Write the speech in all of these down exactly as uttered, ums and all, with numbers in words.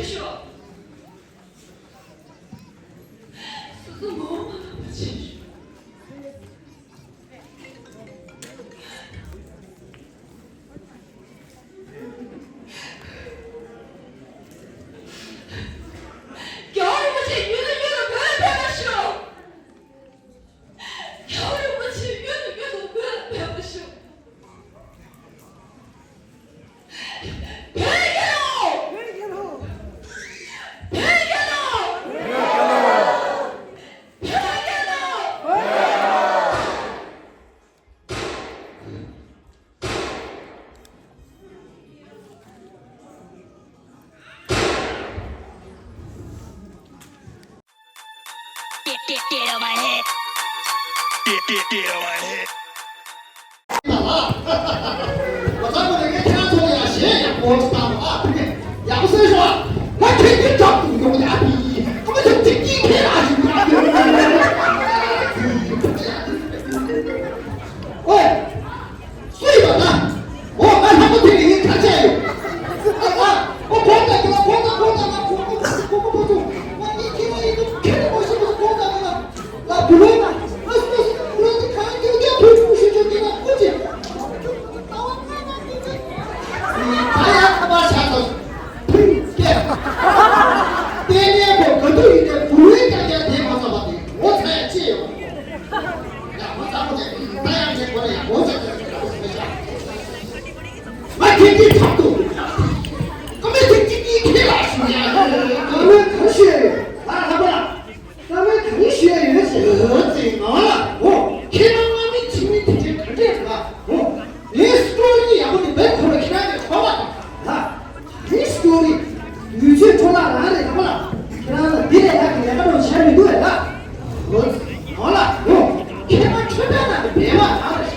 ཤོག་སོ་སོ་ངོ་མ་ཕམ་པ་བྱེད་ཤོག་རྒྱལ་བ་རིན་པོ་ཆེ་ཡུལ་ལ་ཡུལ་ལ་བོད་ཕེབས་པར་ཤོག་རྒྱལ་བ་རིན་པོ་ཆེ་ཡུལ་ལ་ཡུལ་ལ་བོད་ཕེབས་པར་ཤོག་བོད་རྒྱལ་ལོ། བོད་རྒྱལ་ལོ། བོད་རྒྱལ་ལོ། བོད་རྒྱལ་ལོ། བོད་རྒྱལ་ལོ། ཨོའི། སུ་ཡིན་པ་ན། འོ་ང་ལྷག་པ་དེ་ནི་ཡིན་ག་ཆ་ཡོད། ཨ་ཨ། ཨོ་གོང་དང་གོང་དང་གོང་དང་ང་གོང་གོང་གོང་གོང་གོང་གོང་ང་གཉིས་ཁྱེད་མ་ཡིན་དུ་ཁྱེད་ནི་མ་ཤི་མ་ཤི་གོང་དང་ང་ལ་བུ་ལོན་ང་ང་སུ་མ་སུ་བུ་ལོན་དེ་གང་ཁྱེད་ཀྱང་བུ་ཆུང་ཤི་ཆོག་གི་ང་ཨོ་ཅེ། ད་ཡང་ཁ་པར་བཞག་དང་། ཕིང་སྐད། ལྟས་ངན་པོ་ག་དུས་ཡིན་ནའི་བུ་ལོན་རྐྱང་རྐྱང་དེ་མ་བསམ་པ་དེ་ངོ་ཚ་ཡ་ཅི་ཡོད། ཡག་པོ་ཚ་པོ་དེ་ད་ཡང་ཅིག་གོ་ནས་ཡག་པོ་ཚ་པོ་དེ་ཡག་པོ་ཚ་པོ་ཞག་ང་ཁྱེད་ཀྱིས་ཐོག་ཏུ། ཀ་མེད་ཐིག་གཅིག་གིས་ཁྱེད་ལ་ཞུ་ཡ། ཀ་མེད་གང་ཞུ་ཡ་ཡོད། ཨ་ལྷག་པ་ལ། ཀ་མེད་གང་ཞུ་ཡ་ཡོད་ཟེར། ཡོད་ཟེར་ང་ལ་འོ། ཁྱེད་རང་ང་མི་ཁྱིམ་མི་དེ་འདྲའི་ག་འདྲས་ལ་འོ། ངའི་སི་ཊོ་རི་ཡག་པོ་དེ་བེད་ཁོ་ར་ཁྱེད་རང་གིས་གོ་བ་དང་ལ། ངའི་སི་ཊོ་རི། ཡུལ་ཆོས་འཕྲོ་བརླག་རང་རེད་ལབ་ལ། ཁྱེད་རང་ལ་འདི་ལས་ལྷག་གི་ལས་ཀ་རོགས་བྱས་མི་འདུག་ལ། འོ་ལ་འོ། ཁྱེད་རང་ཁྱོད་པའི་ནང་གི་སྦལ་པ་རང་རེད།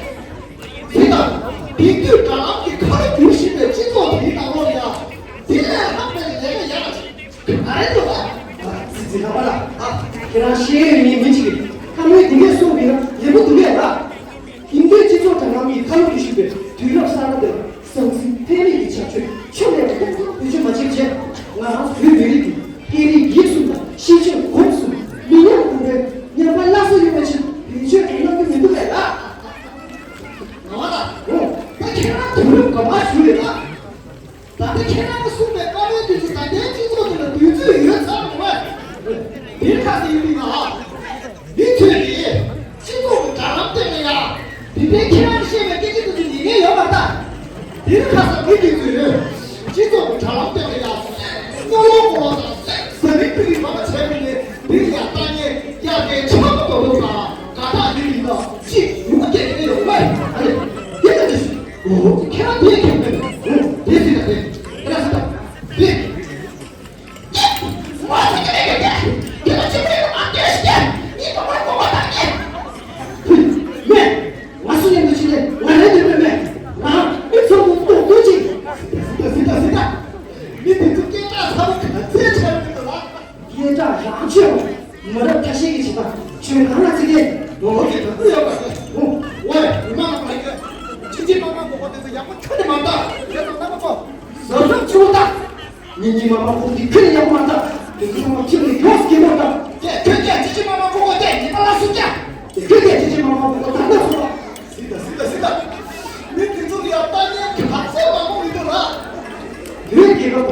དེ་དང་དེང་དུས་དྲ་ལམ་གྱི་ཁ་ལོ་བསྒྱུར་བཞིན་པའི་སྤྱི་ཚོགས་དེའི་ནང་ལོགས་ལ་ཡང་དེ་ལས་ལྷག་པའི་ལས་ཀ་ཡག་ཅིག་ག་རེ་འདུག་ཨ། ཙི་ཙི་ལྷག་པ་ལ་ཨ། ཁྱེད་རང་ཤེས་ཡོན་མེད་མི་གཅིག་གིས་ཁ་མོའི་དེ་འདྲས་གསུངས་པ་ཡིན་ན་ཡག་པོ་འདུག་གས་ལ། དེང་དུས་སྤྱི་ཚོགས་དྲ་ལམ་གྱི་ཁ་ལོ་བསྒྱུར་བཞིན་པའི་དུས་རབས་གསར་པ་འདིར་ཟང་ཟིང་ཕན་མེད་ཀྱི་བྱ་སྤྱོད་ཆོ་མེད་པ་ཡོངས་རྫོགས་བེད་སྤྱོད་མ་བྱེད་ཆེད་ང་རང་ཚོ་བོད་མི་རིགས་ཀྱི་སྐད་རིགས་ཡིག་གསུམ་དང་ཤེས་བྱའི་སྒོ་གསུམ་མི་ཉམས་གོང་འཕེལ་ཉམས་པ་སླར་གསོ་ཡོང་བའི་ཆེད་བེད་སྤྱོད་གང་གནང་གི་མི་འདུག་གས་ལ། ང་ལ་འོ་ད་ཁྱེད་རང་དུས་རབས་ག་པར་བཞུགས་ཡོད་ལ། ད་ལྟ་ཁྱེད་རང་གིས་གསུངས་པའི་བཀའ་མོལ་དེ་ཚོ་ད་ལྟའི་སྤྱི་ཚོགས་འདི་ལ་དུས་ཚོད་ཡོད་ཚར་མ་རེད། དེ་ཁ་ཟེར་ཡིན་པའི་ང་ཧ། མི་ཚོས་ཀྱིས་སྤྱི་ཚོགས་ཀྱི་དྲ་ལམ་སྟེང་ལ་ཡ། དེ་འདྲའི་ཁྱེད་རང་བཤད་པའི་སྐད་ཆ་དེ་ཚོ་ཉན་མཁན་ཡོད་མ་རེད། དེ་ཁ་ཟེར་མི་དེ་ཚོས་སྤྱི་ཚོགས་ཀྱི་དྲ་ལམ་སྟེང་ལ་ཡ། སྐྱོ་ལོ་ཀོ་ལོ་དང་ཟ་མིག་པི་རི་མ་མ་བྱས་པ་ནས་དེ་ལ་ཡ་ལྟ་ཉན་རྒྱག་མཁན་ཆག་པ་རྡོག་རྡོག་དང་དགའ་ཐག་ཡིན་ཡིན་ན་ཅིག་ཡུ་མ་སྐད་ཆ་ཡོད་མ་རེད། ཨ་ལེ། དེ་ལྟ་ནས་ཨོ། ཁྱེད་རང་དེ་ཁྱེད་མེད། ཨོ། དེ་སྲིད་ད་དེ། དེ་ལ་སྲིད་ད། དེ། མེད། ང་སུ་ཡིན་ནི་ཅི་ལས་ང་རེད་དེ་མེད་མེད། ང་མི་ཚོ་མོ་ཏོག་ཏོག་ཅིག་སྲིད་ད་སྲིད་ད། མི་དེ་ཚོ་སྐད་གྲགས་ཚ་བོ་ག་ཚད་ཆགས་ཡོད་ལ། སྐད་གྲགས་རང་ཆོས་མ་རབས་ཁ་ཤས་ཀྱི་བྱེད་པ་ཁྱོད་གང་ལ་བརྩི་གེ། ངོ་བོ་གི་དོན་དུ་ཡོད་པ་རེད། ཨོ། ཝེ། མི་མང་ལ་མ་ཡིན་གི། ཅི་ཅི་མ་མ་གོ་གོ་དེ་ཚོ་ཡག་པོ་ཁྱོད་ནི་མ་ལྟ། ཡོད་དང་རྣམ་པ་ཚོ། ཟབ་ཟབ་ཆེ་བོ་ལྟ། ཉིན་གྱི་མ་མ་གོ་གི་ཁྱོད་ནི་ཡག་པོ་མ་ལྟ། དེ་ཚོ་ཚང་མ་ཁྱོད་ནི་ཡོངས་སུ་སྐྱེ་མོ་ལྟ། ཀྱེ་ཁྱོད་ཀྱེ་ཅི་ཅི་མ་མ་གོ་གོ་དེ་ཉི་མ་ལ་སུ་ཀྱ། ཁྱོད་ཀྱེ་ཅི་ཅི་མ་མ་གོ་གོ་ད་ལྟ་སུ་ལ། སྲིད་ད་སྲིད་ད་སྲིད་ད། མི་དེ་ཚོ་ལ་ཡང་ལྟ་ཉན་ག་ཚད་མང་པོ་མི་འདུག་ལ། བོད་རྒྱལ་ཁབ་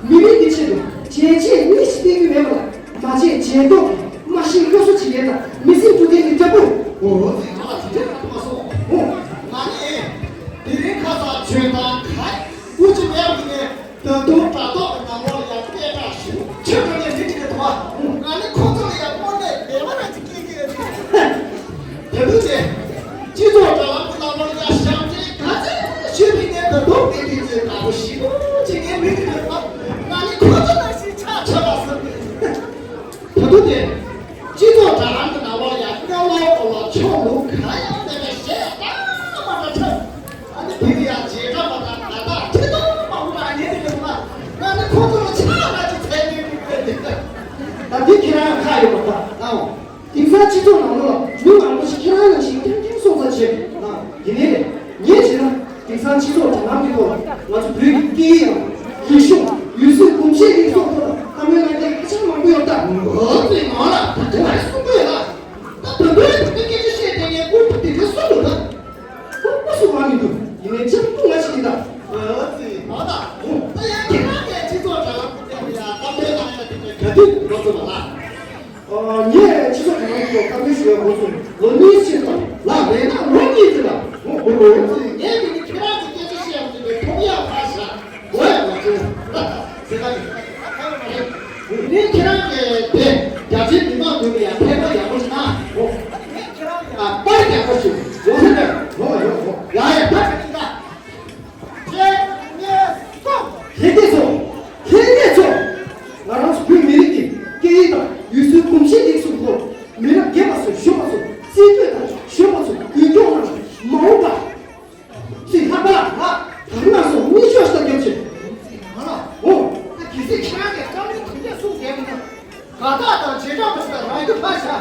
མི་རིགས་ཀྱི་ཆེད་དུ་བྱས་རྗེས་གཉིས་ཤིག་བསྟན་རྒྱུ་མེད་པ་ལ། མ་བྱས་རྗེས་ཐོག་མ་ཤེས་སློབ་གསོ་བྱེད་མཁན་དང་མི་སེམས་འཁྲུག་མཁན་གྱི་དྲག་པོ། འོ་ཙི་ང་ལ་དེ་འདྲ་ག་ཐུབ་མ་སོང་། འོ། ང་ནི་དེ་རིང་ཁ་སང་བྱོན་དང་ག་ཡི་སྐུ་མཁྱེན་མེད་པ་ནས། ད་དུང་དྲ་ཐོག་གི་ནང་ལོགས་ལ་ཡང་སྐད་གྲགས་ཞུ་ཁྱོད་ཚོ་ནས་མི་གཅིག་གི་དུ་བ། ང་ནི་ཁོ་ཚོ་ལ་ཡང་དངོས་གནས་ལས་མ་ར་ཅིག་སྐྱེས་ཀྱི་རེད། ད་དུང་ནས་སྤྱི་ཚོགས་དྲ་ལམ་གྱི་ནང་ལོགས་ལ་ཡང་ཞབས་འདྲེན་ག་ཚད་ཞུས་པའི་ནས་ད་དུང་མི་དེ་ཚོས་དགའ་པོ་ཞེ་པོ་བྱེད་མཁན་མི་གཅིག་གི་དུ་བ། ང་ནི་ཁོ་ཚོ་ནང་བཞིན་ཆགས་ཆགས་པ་བཟོ་གི་རེད། ད་དུང་དེ། སྤྱི་ཚོགས་དྲ་ལམ་གྱི་ནང་ལོགས་ཡང་སྐྱོ་ལོ་ཀོ་ལོ་ཆོ་ལུགས་གང་ཡང་མེད་པའི་གཞས་ཏག་མ་ཏག་འཁྲབ། ཨ་ནི་དེ་གི་ཡང་རྗེས་འབྲང་མ་དང་ང་དག་ཁྲི་སྟོང་མང་པོ་རང་ཉིད་དེ་གི་མ་ང་ནི་ཁོ་ཚོ་ལ་ཆགས་ལ་ཅིག་ཚད་ལྡན་མི་དགོས་འདུག་ད་འདི་ཁྱེད་རང་ཁ་ཡོད་པ་ད་ཨའོ། དེང་སང་སྤྱི་ཚོགས་ནང་ལོགས་ལ་མི་མང་པོ་ཞིག་ཁྱེད་རང་ནང་བཞིན་ཐེངས་ཐེངས་སོང་ཙང་བྱེད་ཨ་ཡིན་ནའི་རེད། ངས་བྱས་ན། དེང་སང་སྤྱི་ཚོགས་དྲ་ལམ་གྱི་ཐོག་ལ་ང་ཚོ་བོད་ཀྱི་སྐད་ཡིག་དང་རིག་གཞུང་། ཡུལ་སྲོལ་གོམས་གཤིས་རིགས་སོགས་ཐོག་ འོ་ཙི་ང་ལ་ད་དེ་བ་གསུང་དགོས་ལ། ད་བོད་པའི་ད་སྐད་ཆ་བཤད་དེ་ངས་ཀུན་ཏུ་དེ་འདྲ་གསུང་དགོས་ད། ཀུན་ཏུ་གསུང་བ་མི་འདུག་ཡིན་ནའི་ཅང་ཀུན་ང་ཞིག་ཡིན་ད། འོ་ཙི་ང་ལ་ད་ཡང་ཁྱེད་རང་གིས་སྤྱི་ཚོགས་དྲ་ལམ་དེ་ལ་ཡང་གཏམ་དཔེ་གནང་ཡ་དེ་འདྲ་ག་དུས་འགྲོ་ཐུབ་པ་ལ། ངས་སྤྱི་ཚོགས་དྲ་ལམ་ཐོག་གཏམ་དཔེ་ཞུ་བའི་འགོ་ཚུགས་ལོ་གཉིས་ཕྱིན་སོང་ལ་མེད་ན་ལོ་གཉིས་ཙམ་ལ་འོ་འོ་འོ་ཙི་ངས་དེ་ནི་ཁྱེད་རང་གི་སྐད་ཆ་བཤད་ཡོང་དུས་ཐོག་ཡག་ཕར་བཞག་འོ་ཡ་མ་བྱུང་ཟེར་ན་ཡིན། དེ་ནས་ཁྱེད་རང་གིས་དེ་རྒྱ་ཆེའི་མི་མང་ཀུན་ལ་ཡང་ཕན་པ་ཡག་པོ་ཞིག་གནང་ཨོ། ཁྱེད་རང་གིས་ཡང་པར་རྒྱག་པ་ཞིག་ཡོང་ས་རེད་ཡོང་བ་ཡོང་ཡོང་ཡ་ཡ་ད་ཁ་ཅིག་ད། ཁྱེད་ངས་སོང་། ལྷན་རྒྱས་ཚོ། ལྷན་རྒྱས་ཚོ། ང་རང་ཚོ་བོད་མི་རིགས་ཀྱི་སྐད་ཡིག་དང་ཡུལ་སྲོལ་གོམས་གཤིས་ལེགས་སུ་གཏོང་མི་རབས་རྒན་པ་ཚོ་གཞོན་པ་ཚོ་རྩིས་སྤྲོད་དང་གཞོན་པ་ཚོ་རྒུན་འཁྱོངས་གནང་མ་འོངས་པ། ཚིག་ལྷག་པ་ལ་ང་ད་ང་སོང་གཉིད་ཤོར་ཤོར་རྒྱབ་ཆེ། ང་ལ་འོ། ད་གལ་སྲིད་ཁྱེད་རང་གིས་བཀའ་མོལ་དེ་འདྲ་གསུངས་བསྡད་མི་འདུག་དགའ་རྟགས་དང་རྗེས་འབྲང་མ་ཞིག་དང་རང་རྒྱུ་ཕར་བཞག་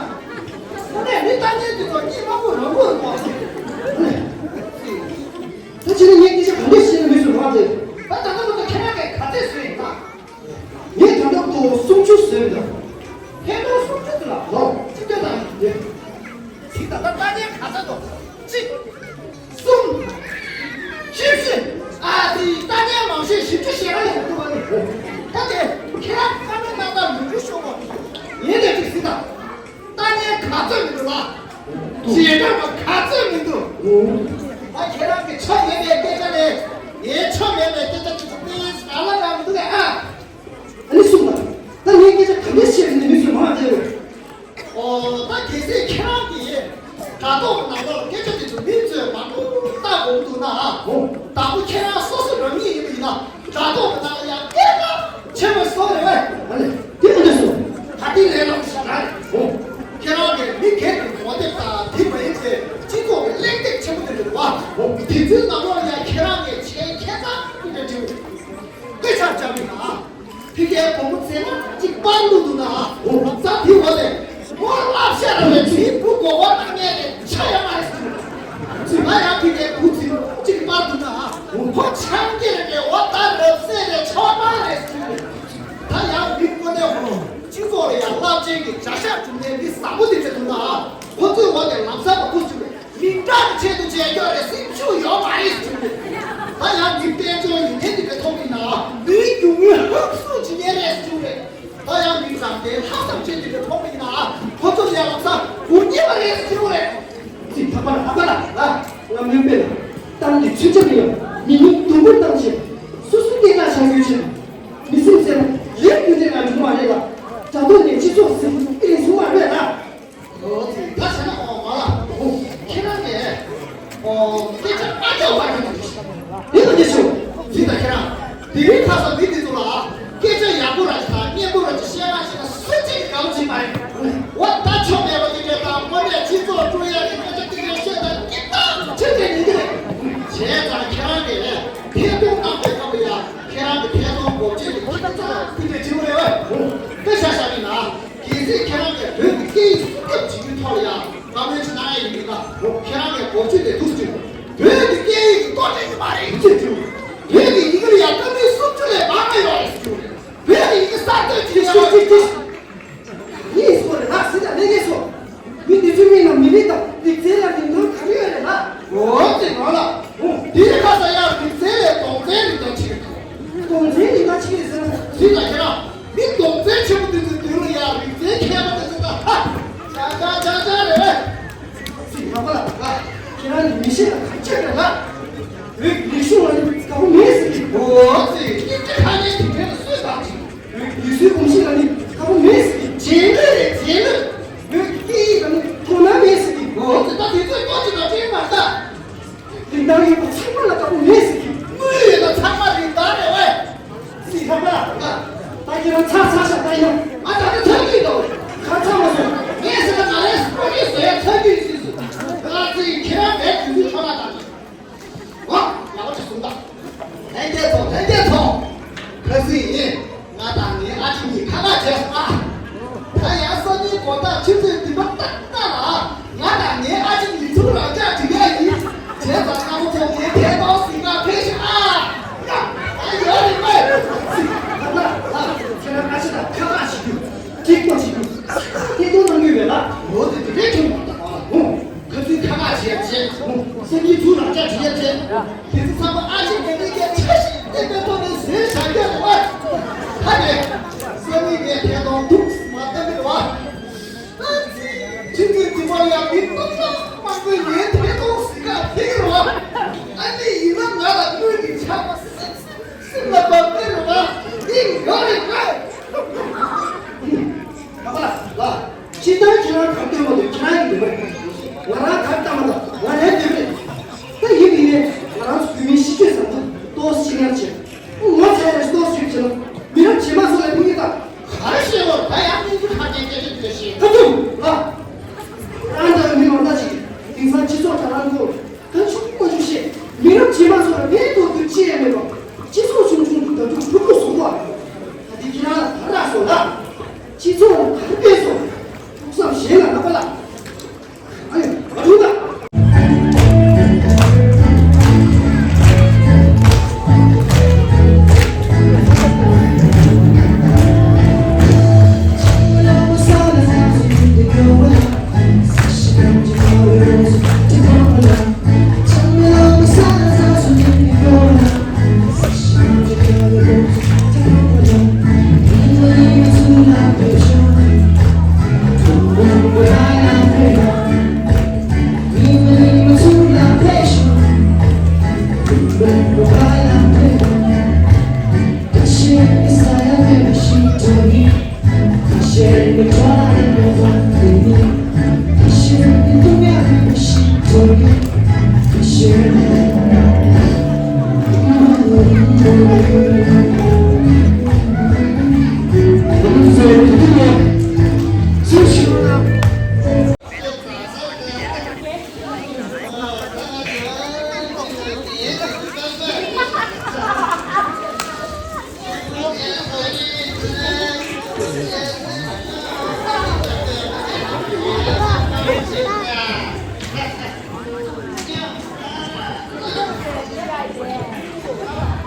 དངོས་གནས་མི་ལྟ་མཁན་དེ་ཚོ་གཉིད་མ་ཁུག་རང་ཁུག་གོ་ད་ཕྱི་ནས་ངས་སྐད་ཆ་ག་འདྲ་བཤད་ན་མི་སུ་རང་དེ། ད་ད་ལྟ་བར་དུ་ཁྱེད་རང་གིས་ག་ཚད་བཟོས་ཡིན་ན། ངས་ད་ལྟ་བར་དུ་སུམ་ཅུ་བཟོས་མི་འདུག་ཐེངས་མ་སུམ་ཅུ་ཙམ་ལ་ལོ་གཅིག་སྟོན་དང་ཡིན་ཏེ། ཚིག་ད་ལྟ་ལྟ་མཁན་ག་ཚད་འདུག་གཅིག་གསུམ། བཞི་བཞི། ཨ་ཙི་ལྟ་མཁན་མང་ཤོས་བཞི་བཅུ་ཞེ་ལྔ་ཡོང་གི་འདུག་བ་ནི། ད་དེ་ཁྱེད་རང་གི་བཀའ་མོལ་གནང་སྟངས་ལོ་རྒྱུས་ཤོར་བ། ཡིན་ནའི་ཅིག་གཟིགས་དང་། ལྟ་མཁན་ག་ཚོད་མི་འདུག་ལ། རྗེས་འབྲང་མ་ག་ཚོད་མི་འདུག་ད་ཁྱེད་རང་གི་ཆ་ཡོད་པའི་སྐད་ཆ་ནས་ངའི་ཆ་མེད་པའི་སྐད་ཆ་དེ་ཚོ་དཔེ་ཟ་ལ་རག་མི་འདུག་ཨ། ཨ་ནི་གསུངས་པ། ད་ངས་སྐད་ཆ་ག་འདྲ་བཤད་ནས་མི་ཚོས་མ་བདེ་རུ། ཨོ་ད་གལ་སྲིད་ཁྱེད་རང་གིས་དྲ་ཐོག་གི་ནང་ལོགས་ལ་སྐད་ཆ་དེ་ཚོ་མི་ཚོས་མང་པོ་ལྟ་དགོས་འདུག་ན་ཨ། ཨོ། དང་པོ་ཁྱེད་རང་སོ་སོ་རང་ཉིད་ཡིན་པ་ཡིན་ན་དྲ་ཐོག་གི་ནང་ལ་ཡང་སྐད་ཆ་ཆེན་པོ་བཟོ་རེད་བས། ཨ་ལེ་དེ་མི་འདྲ་སོང་། ད་དེ་ལས་ལམ་ཞེ་དྲག་རེད། ཨོ། ཁྱེད་རང་གིས་མི་སྒེར་གྱི་ངོ་དེབ་དང་དེ་མ་ཡིན་ཏེ་སྤྱི་ཚོགས་ཀྱི་གླེང་སྟེགས་ཆེན་པོ་དེ་རེད་བ། ཨོ། དེ་ཚོའི་ནང་ལོགས་ལ་ཡང་ཁྱེད་རང་གིས་ཆེས་ཁྱད་མཚར་དེ་འདྲ་བྲིས་ཡོད། དཔེ་ཆ་བཞག་པ་ཡིན་ན། ཕ་གིའི་བུ་མོ་ཚེ་ན་གཅིག་པར་བླུགས་འདུག་ན། འོ་རྩ་དེ་འོ་ལས། མོ་བསླབ་བྱ་ར་བའི་དེའི་བུ་མགོ་སྐོར་བཏང་མཁན་དེ་ཆ་ཡོད་མ་རེད་ཟེར་གྱི་འདུག་ང་ཡང་ཕ་གིའི་བུ་ཚེ་ན་གཅིག་པར་འདུག་ན། འོ་ཁོ་ཆང་སྐྱེས་རེད་པས་འོ་ད་རབ་གསལ་རེད་ཆོག་མ་རེད་ཟེར་གྱི་འདུག་ད་ཡང་མི་དངོས་གནས་ཧོ་སྤྱི་ཚོགས་ལ་ཡང་རླབས་ཆེན་གྱི་བྱ་གཞག་སྒྲུབ་མཁན་མི་བཟང་པོ་དེ་ཚོ་འདུག་ན། ཁོ་ཚོས་འོ་དེ་ལམ་སང་མ་ཁུར་བཅུག་པས། མིང་གྲགས་ཀྱི་ཆེད་དུ་བྱས་ཀྱོག་རེད་སེམས་ཤུགས་ཡོད་མ་རེད་ཟེར་གྱི་འདུག་ད་ཡང་མི་དཔལ་འབྱོར་ཡོད་མཁན་དེ་འདྲ་མཐོང་གི་ཡིན་ན་མིའི་རྒྱུ་དངོས་ཧབ་སུ་བྱེད་མཁན་རེད་ཟེར་གྱི་རེད། ད་ཡང་མི་དྲང་བདེན་ལྷག་བསམ་ཅན་དེ་འདྲ་མཐོང་གི་ཡིན་ན་ཁོ་ཚོ་ལ་ཡང་ལམ་སང་སྒུག་ཉེས་པ་རེད་ཟེར་གྱི་རེད། ཚིག་ཐག་པ་ལ་ཨ་པ་ལ་ང་སྨན་པས་ལ་གཏམ་འདི་ཚུན་ཆད་མི་ཡོང་མི་མི་དུམ་བུར་བཏང་ཕྱིར་སོ་སོ་སྐད་གྲགས་བྱ་རྒྱུའི་ཕྱིར་མི་སེམས་ཟེར་ན་ལས་རྒྱུ་འབྲས་ལ་འགྲོ་མ་རེད་ལ་དྲ་ཐོག་ནས་སྤྱི་ཚོགས་ཟེར་རྒྱུ་ཨེ་ལས་བཟུང་བ་རེད་ལ། ཨོ་ཙི་ད་བྱས་ན་ཨོ་མ་ལ་ཨོ་ཁྱེད་རང་གིས་ཨོ་སྐད་ཆ་ཨ་ཅག་བར་གྱི་འདུག་ཞིག་ཡིན་ནོ་དེ་ཤོད་ཟིན་ད་ཁྱེད་རང་དེ་རིང་ཁ་སང་མི་འདི་ཚོ་ལ་སྐད་ཆ་ཡག་པོ་ར་ཅིག་དང་སྙན་པོ་ར་ཅིག་བཤད་ན་ཞེ་ན་སུ་གཅིག་གིས་དགའ་པོ་བྱེད་མ་རེད། ཨོ་ད་ཆོ་མེད་པ་དེ་འདྲས་དང་དངོས་གནས་སྤྱི་ཚོགས་སྐྲུན་ཡག་གི་སྐད་ཆ་དེ་འདྲས་བཤད་ད་སྐད་གྲགས་ཆེ་ཆེ་ཡིན་གི་རེད། བྱས་ཙང་ཁྱེད་རང་གིས་ཐད་གཏོང་གནང་པའི་སྐབས་ལ་ཡ་ཁྱེད་རང་གི་ཐད་གཏོང་འགོ་ཁྲིད་ཀྱི་ཁྱེད་ཚོ་དེ་འདྲས་བྱེད་དགོས་རེད་བས། དཔེ་ཆ་བཞག་ཡིན་ན། གལ་སྲིད་ཁྱེད་རང་གིས་བོད་ཀྱི་སྐད་ཡིག་སྲུང་སྐྱོབ་བྱེད་རྒྱུའི་ཐོག་ལ་ཡང་བཀའ་མོལ་ཅིག་གནང་ཡ་ཡིན་ན་ཁྱེད་རང་གིས་འགོ་ཁྲིད་དེ་ཐུགས་རྗེ་ཆེ། བོད་ཀྱི་སྐད་ཡིག་གི་གཏོར་བཅོམ་གྱི་མ་རེད་ཟེར་རྒྱུ། བོད་ཀྱི་ཡི་གེ་ལ་ཡང་བཀའ་མོལ་སུམ་ཅུ་ལས་མང་བ་ཡོད་རེད་ཟེར་རྒྱུ་རེད། བོད་ཀྱི་ཡི་གེ་གསར་གཏོད་བྱེད་ཡ་ཡོད་རེད། ངས་སོ་རེད་ལགས་ཟེར་ད་ལས་ངས་སོ། མི་འདི་ཚོའི་མིང་ལ་མི་མི་དང་རིག་རྩལ་ལ་མིང་དོན་ག་རེ་ཡོད་རེད་ལགས། འོ་ཙི་ང་ལ། འོ་དེའི་ཁ་ས་ཡང་རིག་རྩལ་ལས་གདོང་རྩལ་རིག་གདོང་ཆེ་གི་འདུག་གདོང་རྩལ་རིག་གདོང་ཆེ་གི་ཟེར་ན། ཟིན་ལ་ཁྱེད་རང་མི་གདོང་རྩལ་ཆེན་པོ་དེ་ཚོའི་མདུན་ལ་ཡང་རིག་རྩལ་མཁས་པ་དེ་ཚོ་ད་ཧ། ཅག་ཅག་ཅག་ཅག་རེད་པས། ཙི་ང་པ་ལ་ད་ཁྱེད་རང་གི་མི་ཤེས་ལ་ག་ཅག་རེད་ལགས། བོད་ཀྱི་རིག་གཞུང་ལ་ནི་དགའ་པོ་མེད་ཟེར་གི། འོ་ཙི་སྐད་ཆ་ཁ་ཉན་དེ་འདྲ་ལ་སུས་བདག་གི། བོད་ཀྱི་ཡུལ་སྲོལ་གོམས་གཤིས་ལ་ནི་དགའ་པོ་མེད་ཟེར་གི། རྗེས་ལུས་རེད་རྗེས་ལུས། བོད་ཀྱི་སྐད་ཡིག་ལ་ནི་དོ་སྣང་མེད་ཟེར་གི། འོ་ཙི་ད་དེ་ཚོའི་སྐོར་ཅིག་ལ་དྲན་མ་ལྟ། རིན་ཐང་ཡོད་པ་ཚང་མ་ལ་དགའ་པོ་མེད་ཟེར་གི། དངུལ་ཡོད་ན་ཚང་མ་རིན་ཐང་རེད་པས། ཙི་ལྷག་པ་ལ་ད་ཁྱེད་རང་ཚར་ཚར་ཤག་ད་ཡིན་ན། ཨ་ད་ནི་ཚར་གི་འདུག་ག་ཚར་མ་སོང་། ངས་ཟེར་ན་ང་རེ་སུ་རེ་ཟེར་ཚར་གི་ཡོད་ཟེར་སུ། ད་ཙི་ཁྱེད་རང་བས་དུས་ཚོད་ཚོད་མ་བཏང་། ཨ་ཡག་པོ་ཅིག་གསུངས་ད། ལྷན་རྒྱས་ཚོ་ལྷན་རྒྱས་ཚོ། ཁ་སང་ཡིན། ང་དང་ངའི་ཨ་ཅེ་གཉིས་ཁ་ཁ་བྱས་སོང་ཨ། ད་ཡང་སང་ཉིན་དགོང་དག་ཆུ་ཚོད་བདུན་པ་ཏག་ཏག་ལ་ང་དང་ངའི་ཨ་ཅེ་གཉིས་ཚུར་རང་འཇགས་འགྲིག་ཡ་ཡིན། བྱས་ཙང་རྣམ་པ་ཚོ་ངའི་ཐད་གཏོང་ཟིན་ན་ཕེབས་ཤོག་ཨ། ཡ། ད་ཡོད་རེད་པས། ཁ་ཁ་ཁ་ཁ་ཁྱེད་རང་ཨ་ཅེ་དང་ཁ་ཁ་བྱེད་རྒྱུ་གཅིག་པོ་བྱེད། ཐད་གཏོང་འདུག་མ་ལྟ་གི་རེད་བ། ཨ་ཙི། ཁྱེད་ཚོའི་དུས་བར་ཡང་མི་སྟོང་ཕྲག་མང་པོས་ངའི་ཐད་གཏོང་གཟིགས་ག་ཕེབས་ཀྱི་རེད་བ། ཨ་ནི་ཡིན་ན་ང་ལ་དངུལ་གྱི་ཆག་པ་སེམས་སེམས་ལ་བབས་ཀྱི་རེད་བ། འདི་ཡོད་རེད་ང་། ཨ་ལ་ལ། སྤྱིར་བཏང་ཁྱེད་རང་ག་རེ་འདོད་པ་འདུག་ཁྱེད་རང་གི་འདོད་པ་ཡིན། ང་རང་ག་རེ་བཏང་མ་གཏོགས་ང་རའི་འདོད་པ་རེད། ད་ཡིན་མིན་ནས་ང་རང་ཚོ་བོད་མིའི་སྤྱི་སྤྱོད་བཟང་པོ་ཏོག་ཙམ་ཅིག་ཉར་བྱས། ངོ་ཚ་ཡ་རེ་ཏོག་ཙམ་བྱས་ན་མི་རབས་རྗེས་མ་ཚོ་ལ་ཕན་གྱི་ད། ག་རེ་བཤད་འོ། ད་ཡང་སྙིང་རྗེ་ཁ་ཅན་སྐད་ཆ་བཤད་ཤེས། ད་དུང་ལ། རང་ད་མི་མང་ད་ཅིག་དེང་སང་སྤྱི་ཚོགས་དྲ་ལམ་ཐོག་ད་ཆུང་མ་ཆུང་བཤད། མི་རབས་རྗེས་མ་ཚོ་ལ་ཕན་ཐོགས་རྒྱུ་ཅི་ཡང་མེད་པ། སྤྱི་ཚོགས་ཆུང་ཆུང་དུ་ད་དུང་ཕྲུ་གུ་བཟོ་བ། ད་དེ་ཁྱེད་རང་ལ་ག་རེ་བཟོ་ལ། སྤྱི་ཚོགས་ལ་ག་རེ་སྤེལ་སོང་། ཕུགས་བསམ་གཞན་ལ་ལབ་པ་ལ། ཨ་ཡོ། ཨ་ཐུང་ད།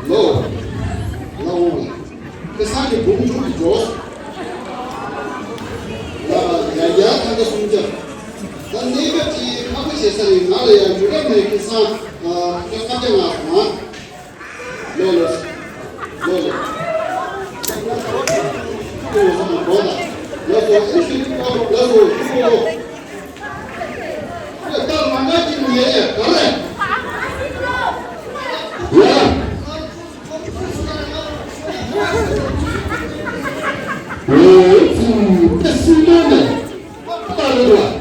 ལོ། ལོ། ཁ་སང་གི་འབུམ་དྲུག་གི་འགྲོ། ཡ་ཡ་ཐང་ག་སུམ་བརྒྱ། ད་གནས་སྐབས་ཀྱི་ཁག་པོ་བྱེད་ས་རེད། ང་ལ་ཡང་འགྲོ་སྐབས་ནས་ཁ་སང་ཐང་ག་སུམ་བརྒྱ་ང་ལ། ལོ་ལོ། ལོ་ལོ། ལོ་སོ་ཨེ་ཤུ་ལོ་སོ་ཤུ་ལོ། ལོ་ལྟར་མ་འགའ་གྱི་ཉེ་རེ་ག་རེ། ཡ། ཨོ་ཙི་ཏེ་སི་ཏོ་ནེ་ཏ་རེ་ར།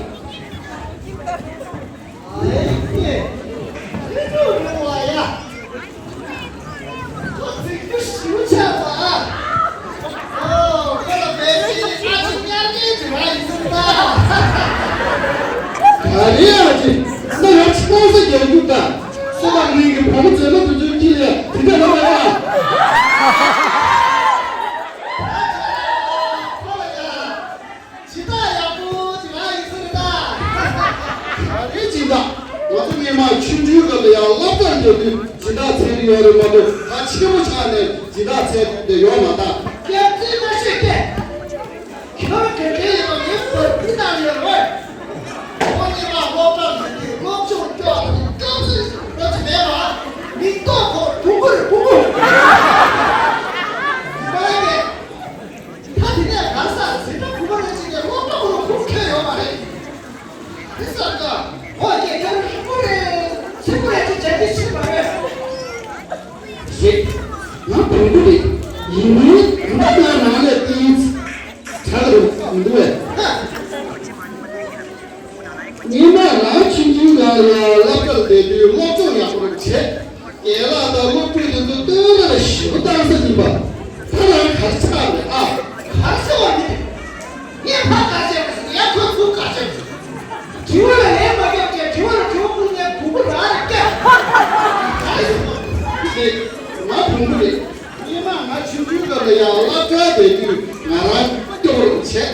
ག་རེ་ཡ་ཅི། ད་ཡང་ཆང་ས་རྒྱག་རྒྱུ་ད། སོ་ལ་ངེད་ཀྱི་བུ་མོ་མཛེས་མ་དེ་ཚོའི་དཀྱིལ་ལ་དེ་འདྲ་ལབ་པ་ཡ། ཇི་ལྟར་ཡག་པོ་ཇི་ལྟར་ཡིན་ཟེར་ད། ག་རེ་སྦྱིན་བདག་ང་ཚོ་སྔོན་མ་ཆུང་ཆུང་སྐབས་ལ་ཡང་སློབ་གྲྭར་སླེབས་དུས་སྦྱིན་བདག་འཚལ་གྱི་ཡོད་རེད་མ་གཏོགས། ད་ཆེན་པོ་ཆགས་ནས་སྦྱིན་བདག་འཚལ་ཐུབ་བསྡད་ཡོད་མ་རེད། སྐད་ཆ་མ་བཤད་སྐད། ཁྱོད་དགེ་རྒན་ཡིན་པ་ངས་བར་དུ་བཏང་ཡོད་རེད། ཁོ་སྔོན་མ་སློབ་གྲྭར་སླེབས་དུས་སློབ་སྦྱོང་སྐྱོ་བ་དང་སྐབས་སུ་རོ་ཅི་མེད་པ། མིག་ཏོ་ཁོ་དུང་དཀར་ཕུང་པོ། མ་རེད། ད་དེ་ནས་གར་ས་ཟིན་ན་བུ་མོ་རེ་གཅིག་གིས་སློབ་གྲོགས་རུ་ཁུར་ཁྱེར་ཡོང་བ་རེད། དེ་ཙམ་ཀ་འོ་སྐད་ཆ་རིང་པོ་རེད། ཆེན་པོ་རེད་ཅེས་བྱ་རྒྱུ་ཤེས་པ་རེད། རེད། ང་བོང་བུ་རེད། ཡིན་ནའི་ད་ལྟ་ང་རང་ལས་ཏིས་དྲག་རུ་མི་འདུག་བས། སྔོན་མ་རང་ཆུང་ཆུང་སྒང་ལ་ཡང་སློབ་གྲྭར་བསྡད་དུས་སློབ་སྦྱོང་ཡག་པོ་རེ་བྱས། རྒན་ལགས་དང་སློབ་ཕྲུག་དེ་ཚོ་སྟོན་ལ་ཞེ་པོ་བཏང་ས་ཡིན་པ། ད་རང་གར་ཆགས་རེད་ཨ། གར་ཆགས་པ་མིན། ངས་ཕ་གར་བྱས་པ་ཟེར་ཡ་ཁོ་ཚུར་གར་བྱས་པ་ཟེར། དྲི་བ་ལ་ལན་མ་བརྒྱབ་བྱས་དྲི་བ་ལ་དྲི་བ་ཕུལ་ནས་གུ་གུ་རང་རེད་སྐད། ག་རེ་ཟེར་བ། ང་བོང་བུ་རེད། སྔོན་མ་ང་ཆུང་ཆུང་སྐབས་ལ་ཡང་སློབ་གྲྭར་བསྡད་དུས་ང་རང་སྐྱོ་པོ་རུ་བྱས།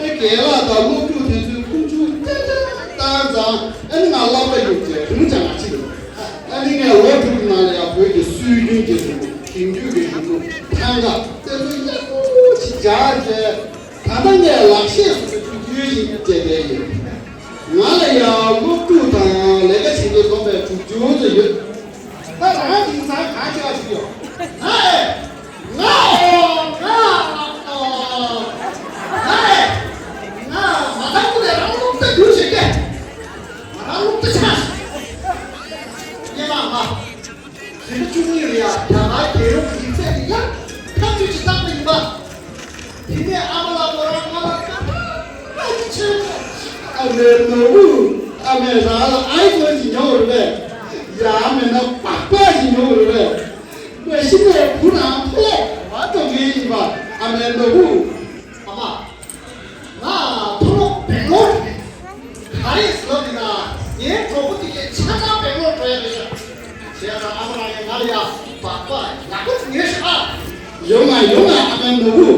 ཨེ་རྒན་ལགས་དང་སློབ་ཕྲུག་དེ་ཚོའི་ཁུངས་ཆུང་ཏག་ཏག་བཏང་ཙང་ཨ་ནི་ང་སློབ་གྲྭ་གཡུགས་བྱས་རུང་ཅང་ང་ཕྱིན་འདུག་ཨ་ནི་ངས་ལོ་དྲུག་གི་ནང་ལ་ཡང་བོད་ཀྱི་སྲོལ་རྒྱུན་གྱི་རིག་གནས་དེང་དུས་ཀྱི་རིག་གནས་ཐང་ག་དེ་ཚོ་ཡག་པོ་ཞིག་སྦྱངས་བྱས། ད་ལྟ་ངས་ལག་ཤེས་སུ་ཐུགས་རྒྱུས་ཤིག་བྱས་བསྡད་ཡིན། ང་ལ་ཡང་སློབ་ཕྲུག་དང་ལས་ཀ་བྱེད་མཁན་སྡོམ་པའི་གྲུབ་ཆུང་ཚོ་ཡོད། ད་རང་དེང་སང་གང་བྱེད་པ་ཞིག་ཡོད། ང་ཨེ། ང་ཨོ། ང་ཨོ། དེ་ནས་ཨ་མ་ལགས་ཁོ་རང་ང་ལ་དཀའ་ལས་ཁག་པོ་ཞིག་བྱས། ཨ་མའི་ནོར་བུ། ཨ་མས་རང་ལ་ཨའི་ཕོན་ཞིག་ཉོ་དགོས་རེད་པས། ཡང་མིན་ན་སྦག་སྦག་ཞིག་ཉོ་དགོས་རེད་པས། མ་གཞི་ནས་བུ་རང་མཐོ་སློབ་ག་པར་འགྲོ་མཁན་ཡིན་པ། ཨ་མའི་ནོར་བུ། ཨ་མ། ང་མཐོ་སློབ་སྦེང་ལོར་རེད། ག་རེ་ཟེར་ན། ངའི་གྲོགས་པོ་དེ་གའི་ཆ་ཚང་སྦེང་ལོར་འགྲོ་ཡ་རེད་ཤག་བྱས་ཙང་ཨ་མ་རང་གིས་ང་ལ་ཡ་སྦག་སྦག་ཡག་པོ་ཅིག་ཉོས་ཤོག་ཨ། ཡོང་ང་ཡོང་ང་ཨ་མའི་ནོར་བུ།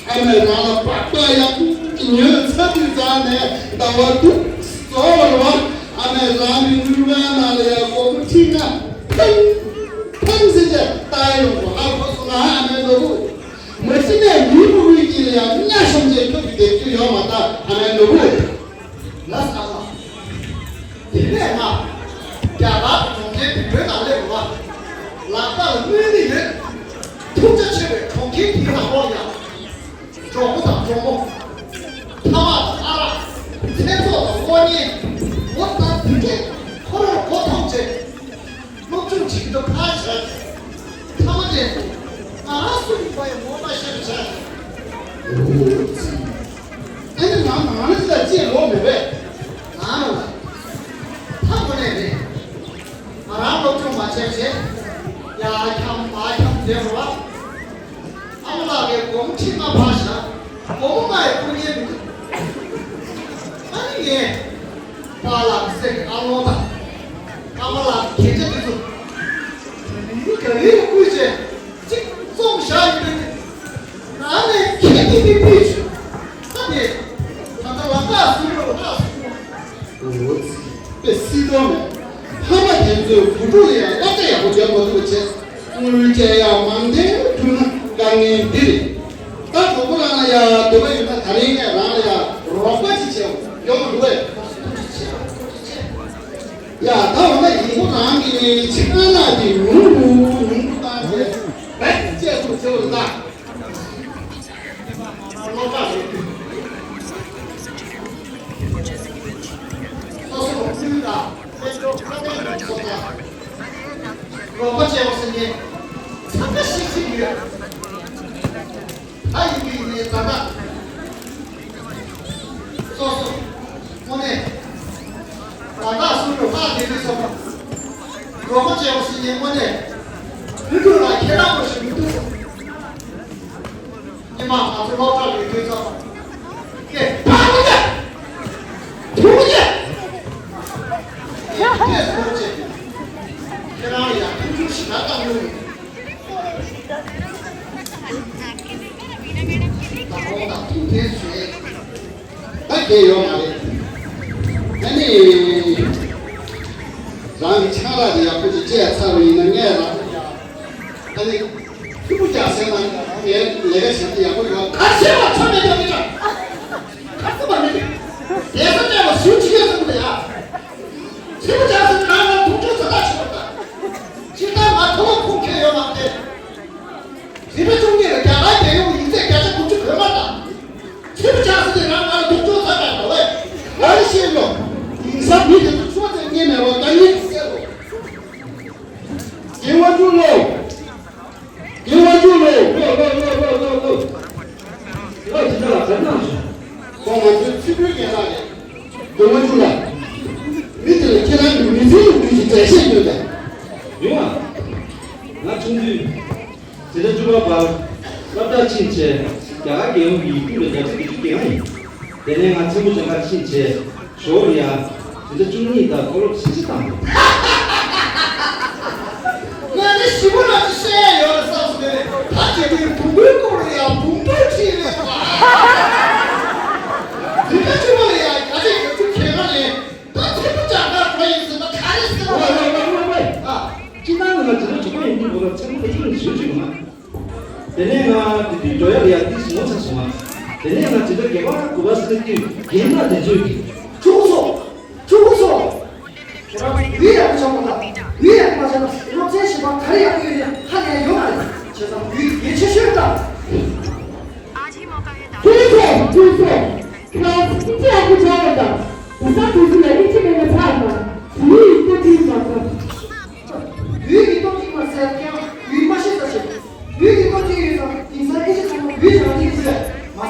ཨ་མས་རང་ལ་སྦག་སྦག་ཡག་པོ་ཅིག་ཉོས་ཚར་དུས་ཙང་ནས་ཟླ་བ་དྲུག་རྫོགས་པ་རེད་པ། ཨ་མས་རང་གི་དངུལ་ཁང་ནང་ལ་ཡ་སྒོར་མོ་ཁྲི་ལྔ་ཐམ་ཐམ་ཟེར་བྱས་བཏང་ཡོང་གོ། ཧ་གོ་སོང་ང་ཨ་མའི་ནོར་བུ། མ་གཞི་ནས་མི་མང་པོའི་དཀྱིལ་ལ་ཡང་མནའ་ཤོམ་བྱས་ཁྱོད་ཀྱི་སྡེབ་སྦྱོར་ཡོད་མ་ཐག་ཨ་མའི་ནོར་བུ། ལགས་སོ་ཨ་མ། དེ་ནས་ང་རྒྱ་གར་གྱི་གྲོང་ཁྱེར་བོད་ནང་སླེབས་པ། ལག་པ་ལ་དངུལ་ནི་ཡོད། ཐུགས་རྗེ་ཆེ་བའི་གྲོང་ཁྱེར་དེའི་ནང་ལོགས་ཡང་གྲོགས་པོ་དང་གྲོགས་མོ། ཕ་མ་དང་ཨ་རག་མཚན་ཚོགས་དང་གློག་བརྙན། འོ་ད་དེ་གས་ཁོ་རང་མགོ་འཐོམས་བྱས། སློབ་སྦྱོང་བྱེད་དུ་ཕར་བཞག་ཚེ། ཐ་མ་དེ་ང་རང་སུ་ཡིན་པ་ཡང་ངོ་མ་ཤེས་པ་བྱས། ཨེ་ནི་ང་ང་རང་ལ་ཅེས་ལོག་མེད་པས། ང་རང་ལ་ཐ་མ་ནས་རེད། ང་རང་སློབ་སྦྱོང་མ་བྱས་བྱས། ཡར་འཁྱམ་མར་འཁྱམ་བསྡད་པ། ཨ་མ་ལགས་ཀྱིས་སྒོར་མོ་ཁྲི་ལྔ་ཕར་བཞག་སྒོར་མོ་ལྔ་ཡང་སྤུར་མཁན་མི་འདུག་ཨ་ནི་ངས་པཱ་ལགས་ཀྱི་སྲས་ཀྱི་ཨ་ལོ་དང་། ཨ་མ་ལགས་ཀྱི་གན་རྒྱ་འདི་ཚོ་ག་རེ་ལ་བསྐུར་བྱས་གཅིག་བཙོང་བཞག་ཡོད་པས། ང་ནས་ཁྱེད་ཀྱི་མི་ཕུད་ཆུ་ད་ནས་ད་ལྟ་ལམ་ཁ་ཟུར་རོ་ལ་ཁ་ཟུར་རོ། འོ་ཙི། དཔེ་སྲིད་དོན་མེད། ཕ་མ་དེ་ཚོས་བུ་ཕྲུག་ལ་ཡང་བསླབ་བྱ་ཡག་པོ་འཇོག་མ་ཐུབ་པ་བྱས། དངུལ་སྤྲད་ཡག་མང་དེ་ཐུག་ན་དཀའ་ངལ་འདི་རེད། ད་གྲོགས་པོ་རང་ལ་ཡང་འདོད་པ་ཡོད་ན་ད་རིང་ནས་རང་ལ་ཡང་རོགས་པ་ཅིག་བྱེད་ཡོང་མ་འདུག་གས། ཡ་ད་འོ་ན་ཡིན་ཁོ་རང་གི་ཕྱག་ན་དེ་ཉུང་དུ་ཉུང་དུ་བཏང་བྱས་བེད་སྤྱད་ཐུབ་བྱེད་འོ་ན། རོགས་པ་བྱས་པ་ཟེར་ནས་འཚང་ཁ་ཤིག་ཤིག་ཡོད། ད་ཡིན་གྱི་ཡིན་ནའི་ད་ལྟ་སོ་སོ་དངོས་གནས་ད་ལྟ་སུ་འགྲོ་ཁག་དེ་རིགས་སོགས་རོགས་པ་བྱས་པ་ཟེར་ནས་དངོས་གནས་ཕུལ་དུས་ལ་ཁྱེད་རང་པོ་ཞིག་མི་འདུག་ཉི་མ་ང་ཚོ་སློབ་གྲྭ་ལས་དུས་ཙམ་པ། ཀྱེ་ཕ་གུ་ཀྱེ། ཐུག་གུ་ཀྱེ། ཀྱེ་ཟེར་བ་ཅེ། ཁྱེད་རང་ལ་ཡང་ཐུགས་ཁུར་ཞེ་དྲག་བཏང་ཡོད་རེད། ད་ཁོང་དང་ཐུག་འཕྲད་བྱས། ད་གལ་ཡོད་མ་རེད། ཨ་ནི། རང་གི་ཆང་རག་དེ་ཡག་པོ་ཅིག་བཅད་ཚར་བ་ཡིན་ན་ངས་རང་ལ་ཡ། ཨ་ནི། ཕྲུ་གུ་རྒྱག་ཟེར་ན་ངས་ལས་ཀ་བྱེད་ན་ཡག་པོ་ཡོད་ག་ཤེས་པ་ཆོ་མེད་ཀྱང་མི་འདྲ། ཁ་ཚུགས་པ་མེད་པས། བསྡད་ས་བསྡད་པ་ཟུར་ཅིག་ཡོད་ཟེར་གི་འདུག་ཡ། ཕྲུ་གུ་རྒྱག་ཟེར་ན་རང་ལ་དུག་སྦྲུལ་བཟོ་ལྟ་བྱེད་པ་དང་། སྤྱིར་བཏང་ང་མཐོ་སློབ་ཁུངས་འཁྱོལ་ཡོད་མ་རེད། རིམ་པ་བཅུ་གཉིས་ལ་རྒྱ་གར་རྒྱལ་ཡོངས་ཡིག་ཚད་བརྒྱ་ཆ་དགུ་བཅུ་གོ་མ་དང་། ཕྲུ་གུ་རྒྱག་ཟེར་ནས་རང་ང་ལ་དུག་སྦྲུལ་བཟོ་ལྟ་བྱེད་པ་བས། ང་ལ་ཤེས་ཡོད། དེང་སང་མི་དེ་ཚོ་ཆུ་བ་ཚན་ངས་མེད་པ་དཀའ་ངལ་གྱིས་བསལ་རོགས། དགེ་བ་ཅུ་ལོ། དགེ་བ་ཅུ་ལོ། ལོ་ལོ་ལོ་ལོ་ལོ་ལོ། ལོ་དེ་ཚོ་ལ་ག་རེ་གནང་སོང་། ཁོང་ང་ཚོའི་ཕྱི་དྲོའི་རྒན་ལགས་རེད། དགེ་བ་ཅུ་ལ། མི་དེ་ལ་ཁྱེད་རང་གི་མི་ཚེའི་ལོ་རྒྱུས་ཀྱི་འགྲེལ་བཤད་ཡོད་དམ། ཡོང་ཨ། ང་ཆུང་དུས། འཛིན་གྲྭ་བཅུ་པ་བར་སློབ་གྲྭར་ཕྱིན་བྱས་རྒྱ་གར་རྒྱལ་ཡོངས་ཀྱི་ཡིག་རྒྱུགས་ལ་རྒྱ་ཆེ་བརྒྱད་ཅུ་བརྒྱད་ལྔ་ཡིན། དེ་ནས་ང་ཆེན་པོ་ལྗོངས་མཁར་ཕྱིན་བྱས་ཞོར་ལ་ཡང་འཛིན་གྲྭ་བཅུ་གཉིས་དང་མཐོ་སློབ་བཞི་བཞི་བཏང་འདུག་ང་ནི་ཞི་བ་ལ་ཅི་བཤད་ཡོད་རེད་བསམ་སོང་། དེ་ནས་ད་བྱེད་དུས་བུང་བུའི་སྐོར་ལ་ཡང་བུང་བུ་ཁྲིད་རེད་པ། འཛིན་གྲྭ་བཅུ་པ་ལ་ཡང་རྒྱ་ཆེ་བརྒྱད་ཅུ་གྱ་ལྔ་ནས་ད་ཆེན་པོ་ལྗོངས་མཁར་འགྲོ་ཡིན་ཟེར་ན་ག་རེ་ཟེར་བ་རེད། ཨ། སྤྱིར་བཏང་ང་འཛིན་གྲྭ་དྲུག་པ་ཡིན་དུས་ང་ལ་ཆེན་པོ་དང་ཆུང་ཆུང་ཞིག་མ། དེ་ནས་ང་དེ་དུས་འགྲོ་ཡག་ལ་ཡག་ཏིས་ངོ་ཚ་སོང་ང་། དེ་ནས་ང་འཛིན་གྲྭ་བརྒྱད་པ་དགུ་པ་སླེབས་དུས་རྒན་ལགས་དེ་ཚོས་ཀྱིས། ཕྲུ་གུ་ཚོ། ཕྲུ་གུ་ཚོ། ཁྱེད་རང་ཡུལ་ཡག་པོ་ཆགས་པ་དང་ཡུལ་ཡག་པོ་མ་ཆགས་ན་སློབ་ཚན་གཞན་པ་ག་རེ་ཡག་པོ་ཡོད་ན་ཧ་ལས་ཡོད་མ་རེད། བྱས་ཙང་ཡུལ་གལ་ཆེ་ཤོས་དང་། ཕྲུ་གུ་ཚོ། ཕྲུ་གུ་ཚོ། ཁྱེད་རང་ཨིན་ཇི་ཡག་པོ་ཆགས་པ་དང་དེང་སང་དུས་ཚོད་ལ་ཨིན་ཇི་མེད་ན་ཚར་དང་བོད་ཡིག་ཏོག་ཙམ་མ་ཚར། བོད་ཡིག་ཏོག་ཙམ་མ་ཟེར་ཀྱང་ཡུལ་མ་ཤེས་ས་ཞིག་བོད་ཡིག་ཏོག་ཙམ་ཡོད་ཙང་དེང་སང་ཨིན་ཇི་ཚང་མ་བོད་ཡིག་རང་བྱེད་ཀྱི་ཡོད་མ་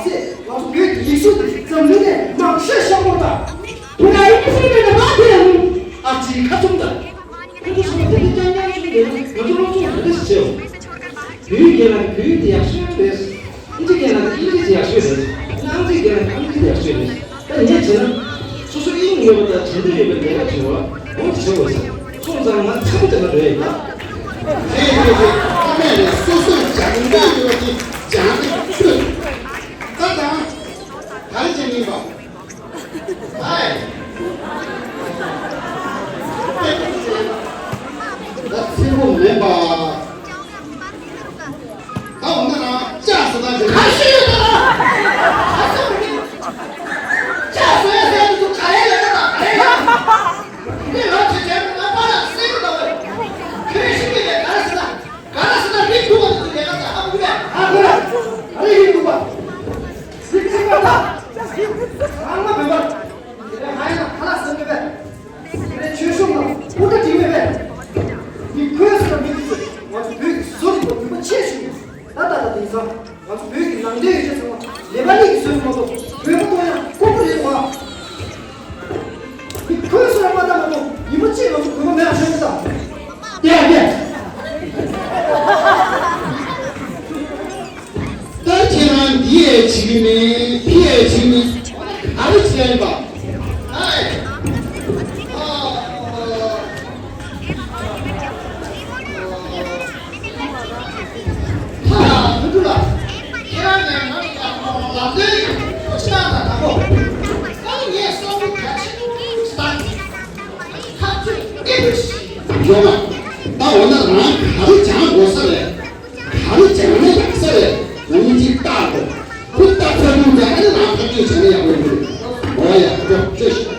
དབྱིངས་འགྲིག་ཡག་ཤོས་རེད། སྣང་འགྲིག་བརྒྱབ་ན་སྣང་འགྲིག་ཡག་ཤོས་རེད། ད་ངས་བྱས་ན། སོ་སོ་དབྱིངས་ཡོད་པ་དང་བྱེད་འདོད་ཡོད་པའི་ལས་ཀ་བྱེད་པ་འོ་དེ་བྱེད་དགོས་ཟེར། སོང་ཙང་ང་ཚ་པོ་དེ་ལ་རེད་ད། རེད་རེད་རེད། ཁ་མེད་རེད། སོ་སོས་སྦྱང་འདོད་ཡོད་པ་དེ་སྦྱང་གི་ཐུབ། ད་ད། ག་རེ་བྱེད་ངེས་པ། ཨའི། ད་ཚེ་རིང་མེད་པ། ད་འོ་ན་རང་ལྕགས་ཟེར་ན་ཁ་ཤས་ཡོད་ད། ལྕགས་ཟེར་ཡ་ཟེར་ཡ་འདུག་ག་རེ་ལས་ཀ་དང་ག་རེ་ཡ། མི་ལ་ཆེ་ཆེ་ང་པ་ལ་སེང་གེ་ལྟ་བུ། ཁྱོད་ཤི་གི་ལས་ག་རེ་ཟེར་ན། ག་རེ་ཟེར་ན་མི་སྡུག་པ་འདུག་ལས་ཀ་དང་ཨ་ཁུ་ལས་ཨ་ཁུ་ལས་ཨ་རེ་ཡིན་འདུག་པ། སེང་གེ་ལྟ། ཨ་མ་བོད་པ། དེ་ལས་ང་ཡིན་ན་ཁ་ལག་ཟ་མེད་པས། དེ་ལས་ཆོས་ཤོག་ནང་སྤུ་ཁྲ་བྲིས་མེད་པས། མི་ཁོས་ཟེར་བ་མི་དེ་ཚོས་ང་ཚོ་བོད་ཀྱི་བཟོ་རིག་པ་ནུས་པ་ཆེ་ཤོས་ཡིན། ད་ད་ད་དེང་སང་ང་ཚོ་བོད་ཀྱི་ནང་བསྟན་ཡོད་ཚད་ཚང་མ་ནེ་པ་ལི་གིས་བཟོས་མ་གཏོགས་བོད་པ་གཏོང་ཡག་ཁོག་པ་རེད་མ། མི་ཁོས་ཟེར་བ་ལྟ་མ་གཏོགས་ཉི་མ་གཅིག་ང་ཚོ་བོད་པ་མེད་ཡག་ཆོག་གི་ད། ལྟས་ལྟས། ད་ཁྱེད་རང་འདི་ཡས་བྱེད་ཀྱི་མེད། འདི་ཡས་བྱེད་ཀྱི་མེད། ག་རེ་བྱས་ཡིན་པ། ཨའི། ཧ། མི་འདུག་ལ། ཁྱེད་རང་ནས་ང་ལ་ལམ་སྟོན་ཅིག་བྱེད་དང་དང་པོ། ད་ནི་ངས་གསོག་མི་ག་ཚོད་ད་ཁ་ཚོད་ཨེ་འདུག་ཞིག་ཡོང་བ། ད་འོ་ན་རང་ག་རེ་སྦྱང་དགོས་ས་རེད། ག་རེ་སྦྱང་ན་ཡག་ས་རེད། འོ་ནི་ཅིག་བལྟ་དགོས། ཁོ་བལྟ་ཚར་དུས་ད་ཨ་ནི་རང་ཐག་གཅོད་བྱས་ན་ཡག་པོ་ཡོད་རེད། འོ་ཡ། ཅོ་ཅོ་ཤི།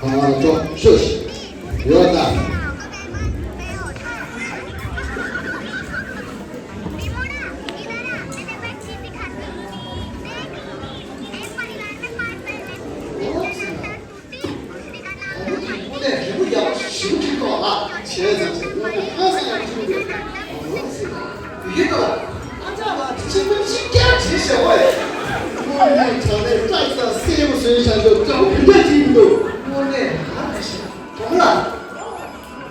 ཨ་ཅོ་ཤོ་ཤི་ཡོད་ད། དངོས་གནས་རི་མོ་ཡག་པོ་ཞེ་པོ་ཅིག་འདུག་ལ། བྱས་ཙང་ཚེ་དངོས་གནས་ཧང་སང་ཡག་པོ་ཞེ་པོ་འདུག་ཡིན་ད། ཨ་ཅག་ལགས་ཅིག་མིན་གཅིག་ཀྱང་བྲིས་བཞག་པ་ཡིན། དངོས་གནས་དྲང་གནས་སྐྲག་ས་སེར་པོ་བཟོས་བཞག་འདུག་ཅག་པོ་དེ་འདྲ་ཅིག་འདུག་དངོས་གནས་ཧ་ལས་ཤིང་གྲོང་ལ།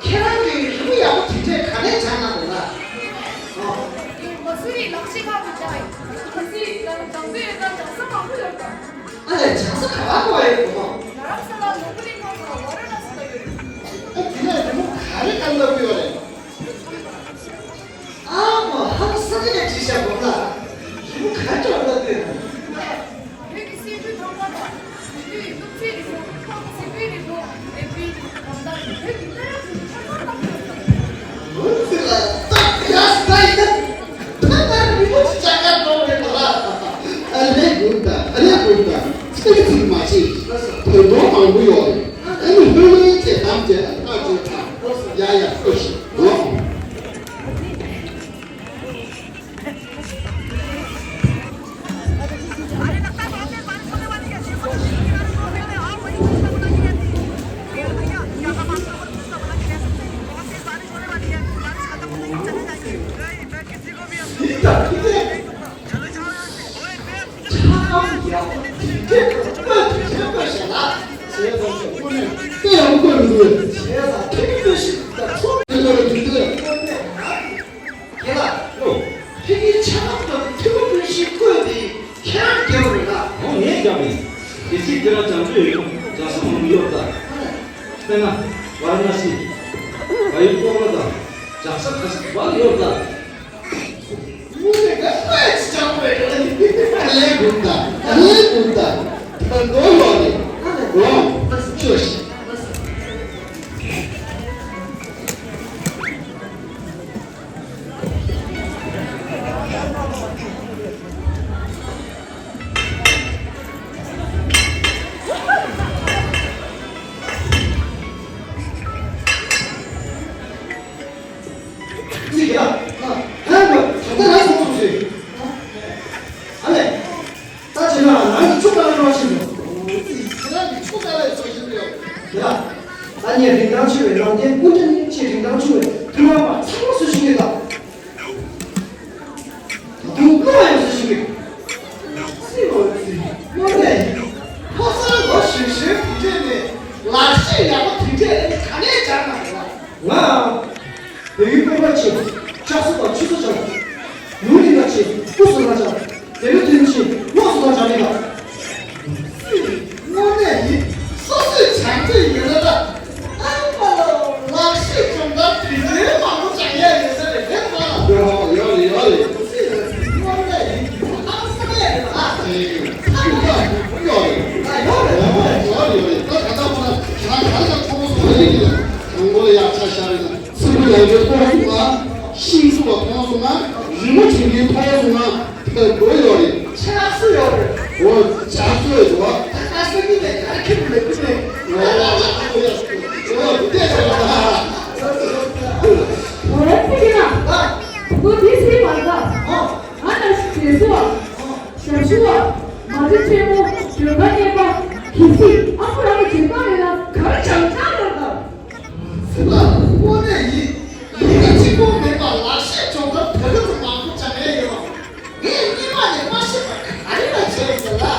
ཁྱེད་རང་གིས་རི་མོ་ཡག་པོ་དེ་འདྲས་ག་ནས་སྦྱངས་གནང་འདུག་ལ། ཨོ། མ་སུ་རི་ལག་ཤེས་ཁང་དུ་བཅར་ཡིན། མ་སུ་རི་ལ་སྦྱང་ས་ཡོད་ན་སྦྱང་ས་མང་པོ་ཡོད་ད། ཨ་ལས་སྦྱང་ས་ག་པར་དགོས་ཡོད་གོ། རྡ་རམ་ས་ལ་ནོར་བུ་གླིང་ཁང་དང་ཝ་ར་ཎ་སི་ལ་ཡོད། ཨ་དེ་ནས་རི་མོ་ག་རེ་ག་ལབ་ཀྱི་ཡོད་རེད། ཨ་མ་ཧང་སང་ནས་ཅིག་བཤད་དགོས་ལ། རི་མོ་ག་འདྲ་ལབ་ཀྱི་ཡོད་རེད། བོད་ཀྱི་སྲིད་བྱུས་ཐོག་མ་དང་། བོད་ཀྱི་ནུབ་ཕྱོགས་རི་མོ། ཁམས་སྲིད་པའི་རི་མོ། ཨེ་པི་རི་མོ་དང་བོད་ཀྱི་སྨན་རིགས་རི་མོ་ཆ་ཚང་བཏང་ཡོད། ལུག་རྫི་ལ་སྟག་ཡ་སྟག་ཡ། ད་ལྟ་རི་མོ་ཅིག་ཅག་ག་འགྲོ་མེད་པ་ལ། ཨ་ལས་དགོས་ད། ཨ་ལས་དགོས་ད། ཚིག་ཚིག་མ་བྱེད། དོན་དོན་མང་པོ་ཡོད་རེད། ཨ་ནི་ལྷོད་ལྷོད་བྱས་གཏམ་བྱས་ལ་ཐག་གཅོད་དང་། ཡ་ཡ་ལྟོས་ཤིག་ནོ། ཆ་ཚང་ཡག་པོ་དེ་འདྲས་ཀྱི་སྐོར་དེ་ཆེན་པོ་ཞིག་ལ། བྱས་ཙང་ཆོས་སྐུ་ནས་དཔེ་ཡག་པོ་བཀོད་མི་འདུག་བས། བྱས་ཙང་ཕ་གི་སྐུ་ཞིག་དང་ཚོགས་པའི་སྐོར་ལ་འདུག་སྟེ། དགེ་ལགས། ཨོ། ཕ་གིའི་ཆ་ཚང་དུ་ཐུན་མོང་དཔོན་ཤིང་བཀོད་དེ་ཁྱེད་རང་རྒྱབ་རེད་ལ། ཨོ་ངས་རྒྱབ་ཡིན། དེ་སྲིད་དེ་ལ་བྱང་ཆུབ་ཡོད་ཀྱང་རྒྱ་ས་མང་པོ་ཡོད་ད། དཔེར་ན། ཝཱ་ར་ཎ་སི། བ་ཡུ་ཀོ་ལ་དང་། རྒྱ་ས་ག་ས་བ་ཡོད་ད། དངོས་གནས་ཀ་ལྷ་ཡི་ཅག་པོ་རེད། ཨ་ལས་དགོས་ད། ཨ་ལས་དགོས་ད། ད་མདོ་ལོག་རེད། ཨ་ལས་དགོས། ཅོ་ཤི། ཅིག་ཡ། ཨ། ཧན་གོ། ད་ལྟ་རང་སོང་སོང་ཞིག་ཨ་ལས། ད་བྱས་ན་རང་གི་ཕྱུག་པ་ལ་རོགས་བྱེད་དགོས། ངས་རིན་ཐང་ཆེ་བའི་ནང་བསྟན་ཀུན་ཏུ་ནི་ཆེས་རིན་ཐང་ཆུང་བའི་ཐུན་མོང་མ་ཚང་མ་བཟོ་ཤེས་ཀྱི་དང་། ད་དུང་བློ་ཡང་བཟོ་ཤེས་ཀྱི། སྲིད་པ་སྲིད་དངོས་གནས་ཡིན། ཕོ་གསར་ལོ་གཞོན་གཞོན་དེ་འདྲས་ནས་ལག་ཤེས་ཡག་པོ་དེ་འདྲས་ནས་ག་ནས་སྦྱར་ན་རེད་བ། ང་བོད་ཡུལ་སྤོན་པ་ཆེ། ལྕགས་བཟོ་དང་ཆུ་བཟོ་སྦྱར། ནོར་གླིང་ན་ཆེ་སྐུ་བཟོ་དང་སྦྱར། བདེ་ལོ་དོན་ཆེ་གློག་བཟོ་དང་སྦྱར་ནས་ལ། དངོས་གནས་ཡིན། སོ་སོས་བྱང་ཚད་ཡོད་ན་ད། ཨ་མ་ལོ། ལག་ཤེས་སྦྱོང་བརྡར་དེ་འདྲའི་མང་པོ་སྦྱང་ཡ་ཡོད་ས་རེད་རེད་མ། ཡོད་ཡོད་རེད་ཡོད་རེད། དངོས་གནས་ཡིན། ཨ་ས་ཡ་རེད་ཨ། ཨེ། ཡོད་རེད་ཡོད་རེད། ཨ་ཡོད་རེད་ཡོད་རེད། ཡོད་རེད་ཡོད་རེད། ད་ད་ལྟ་ཁོ་ན་ཁྱེད་རང་ག་ལ་ཁོ་མོ་སོང་རེད་ཡིན། དང་པོ་ལ་ཡག་ཆ་ཤར་རེད་ན། ཚིག་པ་ཡག་པོ་མཐོང་སོང་ང་། ཤིང་སུ་བ་མཐོང་སོང་ང་། རི་མོ་བྲིས་མཁན་མཐོང་སོང་ང་། དེ་དགོས་ཡོད་རེད། ཆགས་སུ་ཡོད་རེད། འོ་ཆགས་སུ་ཡོད་རེད་བ། ད་ཁ་སང་ཉིན་ནས་ག་རེ་ཁྱེར་མེད་ཁུལ་ནས། འོ་ཡག་པོ་ཡག་པོ། འོ་བལྟས་ཤག་ད། འོ་ཚིག་གི་ན། ད་ཁོ་དེ་སྲིད་མ་ད། ཨ། ང་ན་ཞིག་དེ་སུ་བ། ཞབས་ཞུ་བ། མ་བདེ་ཆེན་མོ། སྒྲོལ་དཀར་གཉན་པ། གལ་སྲིད་ཨ་ཁུ་རང་གི་བྱེད་སྟངས་རེད་ན་ག་རེ་བྱང་ཆ་ཡོད་དམ། ཚེ་ལ་དངོས་གནས་ཡིན། ཡིན་ན་གཅིག་པོ་མེད་པ་ལག་ཤེས་སྦྱོང་བརྡར་ད་ག་ཙམ་མང་པོ་སྦྱང་ཡས་ཡོད་པ། ངས་སྔོན་མ་ནས་མ་ཤེས་པ་ག་རེ་ལ་བྱས་ཡོད་ལ།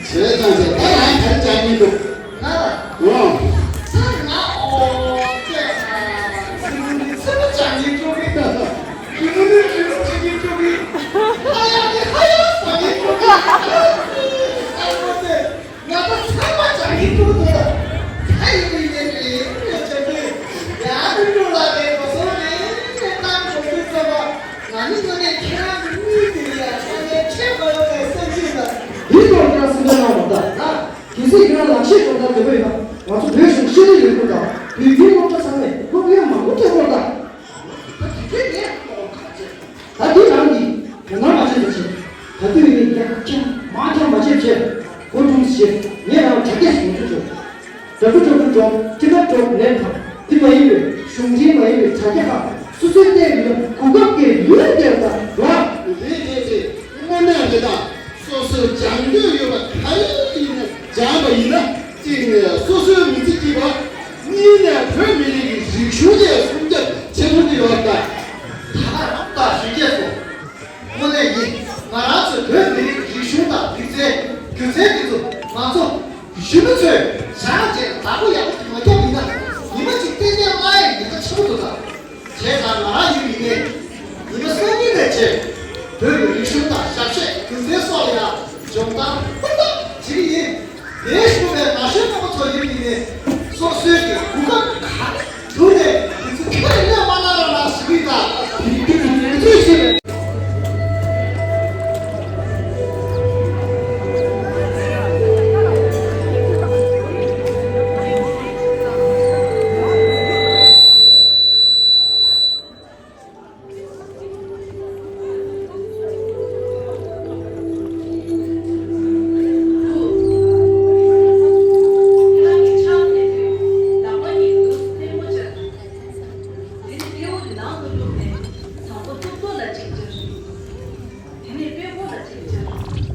བྱས་ཙང་བྱས་ད་རང་ག་རེ་སྦྱང་གི་འདུག་ང་ལ། འོ། ད་ང་ཨོ་ཙེ་ཨ། ཚེ་མོ་ནི་ཚེ་མོ་སྦྱང་གི་འགྲོ་གི། རི་མོ་ནི་རི་མོ་སྦྱང་གི་འགྲོ་གི། ཧ་ཡག་ནི་ཧ་ཡག་ཟ་གི་འགྲོ་གི། ཨ་ཨོ་ཙེ། ང་ཚོ་ཚང་མ་སྦྱང་གི་འདུག་ཟེར། ད་ཡིན་མིན་ནས་རེད་རེད་བྱ་དུས། ཡང་མི་འགྲོ་ལ་རེད་གོ་སོང་རེད་རེད་བཏང་དགོས་ཀྱི་ཟེར་བ། ང་ནི་དངོས་གནས་ཁྱེད་རང་གི་དངུལ་དེ་ཡ་ཚང་མའི་ཁྱད་པར་ཡོད་པའི་བསམ་གྱི་ཡོད། འདི་ཐོག་ཁྱེད་རང་སེམས་ཁྲལ་གནང་མ་ད། ད་གལ་སྲིད་ཁྱེད་རང་ལག་ཤེས་སྦྱོང་བརྡར་འདོད་པ་ཡོད་ན་ང་ཚོ་བོད་གཞུང་ཤེས་རིག་ལས་ཁུངས་དང་བོད་ཁྱིམ་སློབ་གྲྭ་ཚང་མས་སློབ་ཡོན་མང་པོ་སྤྲད་ཡོད་ད། ད་དེ་གས་ངས་ཀློག་ག་བྱེད། ད་འདི་རང་གིས་དོ་སྣང་མ་བྱེད་པ་བྱེད། ད་དུས་ནི་རྒྱག་ཁྱམ་མ་ཁྱམ་མ་བྱེད་བྱེད། གོ་སྒྲུང་ཞེས་ངས་རང་དྲ་རྒྱས་སུ་ངོ་སྤྲོད་བྱུང་། དྲ་གྲུ་དྲ་གྲུ་འགྲོ་ཁྱི་ནག་འགྲོ་ལན་དང་འདི་མ་ཡིན་པའི་གཞུང་འབྲེལ་མ་ཡིན་པའི་དྲ་རྒྱ་ཁག་སོ་སོའི་ལྟས་ཡོད་གོ་སྐབས་ཀྱི་ལུས་དེར་དང་རོགས། རེད་རེད་རེད། དངོས་གནས་རེད་ད། སོ་སོའི་སྦྱང་འདོད་ཡོད་པ་ག་རེ་ཡིན་ན་སྦྱངས་པ་ཡིན་ན། གཅིག་ནས་སོ་སོའི་མི་ཚེ་སྐྱིད་པ། གཉིས་ནས་བོད་མི་རིགས་ཀྱི་རིག་གཞུང་དེ་སྲུང་སྐྱོབ་བྱེད་ཐུབ་ཀྱི་ཡོད་པ། ད་ག་རང་ད་ཞུ་རྒྱས་སོ། དངོས་གནས་ཡིན། ང་རང་ཚོའི་བོད་མི་རིགས་རིག་གཞུང་དང་ལུས་རྩལ། སྒྱུ་རྩལ་འདི་ཚོ་ང་ཚོ་གཞོན་ནུ་ཚོས་བྱས་རྗེས་བདག་པོ་ཡག་པོ་ཞིག་མ་བརྒྱབ་ཡིན་ན་ཉི་མ་གཅིག་ཏན་ཏན་བླ་ཡག་ཉེན་ཁ་ཆེན་པོ་འདུག་ད། བྱས་ཙང་ང་རང་ཡིན་ཡིན་ནའི་ཉི་མ་སང་ཉིན་ནས་བྱས་བོད་ཀྱི་རིག་གཞུང་དང་ཞབས་གཞས་སྒྱུ་རྩལ་སོགས་ལ་ཡང་སྦྱོང་བརྡར་ཧུར་ཐག་བྱེད་ཀྱི་ཡིན། དེའི་ཤུགས་ནས་ན་གཞོན་རྣམ་པ་ཚོ་ཡིན་ཡིན་ནའི་སོ་སོའི་གི་གོ་སྐབས་ག་རེ་འདུག་ནས་དེ་ཚོ་ཁྱོན་ནས་གླེང་མ་གནང་རོགས་གནང་ཞུ་གི་ཡིན་ད། དེ་དེ་དེ་ཚོ་ཞིག་རེད། དེ་ནས་དཔལ་བོ་ལ་གཅིག་སྦྱར། དེ་ནས་དཔལ་བོ་ལ་གཅིག་སྦྱར། དེ་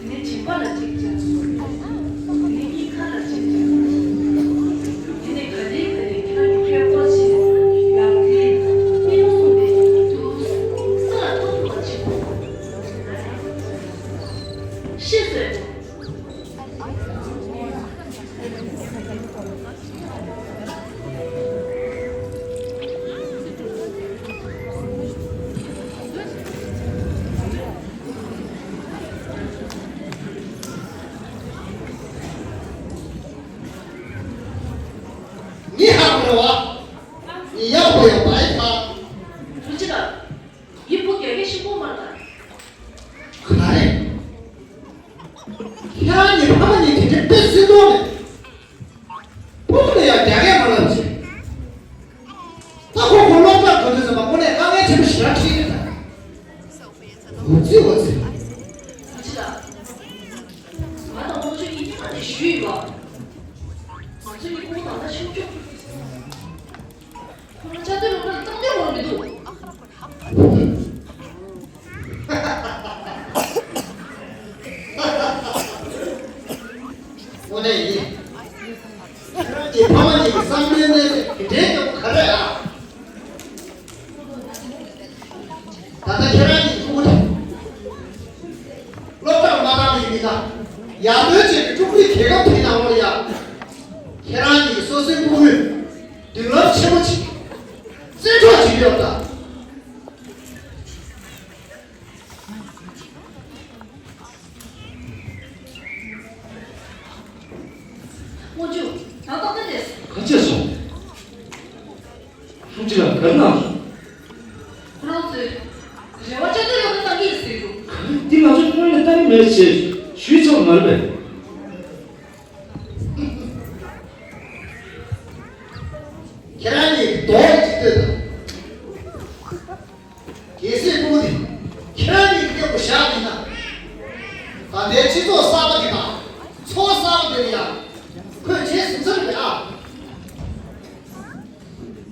ནས་མགྲིན་པ་ལ་གཅིག་སྦྱར། དེ་ནས་སྙིང་ཁ་ལ་གཅིག་སྦྱར། དེ་ནས་ག་ལེ་ག་ལེ་ཁྱེད་རང་གི་ཕྲད་སྐོར་བྱས། ཡང་དེ་སྙིང་གསུངས་ཏེ་དུ་ས་ལ་ཐོག་ཐུག་པར་བྱེད། ཤེས་སོ། ངའི་ཧ་གོ་རེད་བ། ངའི་ཡག་པོ་ཡག་པ་ཡིན་པ། ཐུགས་རྗེ་གནང་། ཡིག་པོ་རྒྱ་སྐད་ཤེས་ཁོ་མ་ལ། ག་རེ། ཁྱེད་རང་གཉིས་ཕ་མ་གཉིས་དེ་འདྲའི་དཔེ་སྲིད་དོ་མེད། ཕུགས་ལ་ཡང་རྒྱ་སྐད་མ་ལབ་ཅིག་ད་ཁོ་ཁོ་སློབ་གྲྭར་འགྲོ་དུས་ཙམ་པ་དངོས་གནས་དཀའ་ངལ་ཆེན་པོ་ཞེ་དྲག་འཕྲད་ཀྱི་རེད་ད། འོ་ཙི་འོ་ཙི། ཐུགས་རྗེ་ལགས། ང་དང་དབང་ཕྱུག་གཉིས་ཀྱིས་ང་ནས་ཞུས་ཡོད་པ། ང་ཚོ་གཉིས་ཁོང་དང་ད་ཆུང་ཆུང་། ཁོ་རང་བཅའ་སྡོད་སློབ་གྲྭར་བཏང་འདོད་འོང་མི་འདུག་དངོས་གནས་ཡིན། ཁྱེད་རང་ ཕ་མ་གཉིས་ཀྱི་བསམ་པའི་གནས་ཚད་དེ་འདྲའི་སྐྱོ་པོ་ག་རེ་ཨ། ད་ལྟ་ཁྱེད་རང་གཉིས་ཀྱི་ཕྲུ་གུ་དེ་སློབ་གྲྭར་མ་བཏང་བའི་མི་དང་ཡར་ཐོན་བྱེད་པའི་ཕྲུ་གུའི་རྒྱལ་ཁབ་དེའི་ནང་ལོགས་ལ་ཡ། ཁྱེད་རང་གཉིས་ཀྱི་སོ་སོའི་ཕྲུ་གུས་མདུན་ལམ་ཆེན་པོ་ཅིག་བཙན་འཕྲོག་བྱེད་ཀྱི་ཡོད་ད། དངུལ་ཆུ། ད་ལྟ་ལྟ་རེད། ག་བྱས་སོང་། ཧྲུའུ་ཅི་ལགས་ག་རེ་གནང་སོང་། ཁོ་རང་ཚོས་རེ་བ་བཅའ་སྡོད་ཡོད་ན་བཏང་གི་ཟེར་འདུག་འདི་ང་ཚོས་དངོས་གནས་བཏང་གི་མེད་ཅེས་ཞུས་ཚར་བ་མ་རེད་པས། ཁྱེད་རང་གཉིས་རྡོག་གཅིག་ལྟོས་དང་། གལ་སྲིད་ཕྲུ་གུ་དེ་ཁྱེད་རང་གཉིས་ཀྱི་སྟེང་དུ་བཞག་ཡིན་ན། ད་ལྟའི་སྤྱི་ཚོགས་གསར་པ་དེ་དང་འཚོ་བ་གསར་པ་དེ་ལ་ཡང་ཁོས་བྱེད་ཟིན་ས་རེད་པས་ཨ།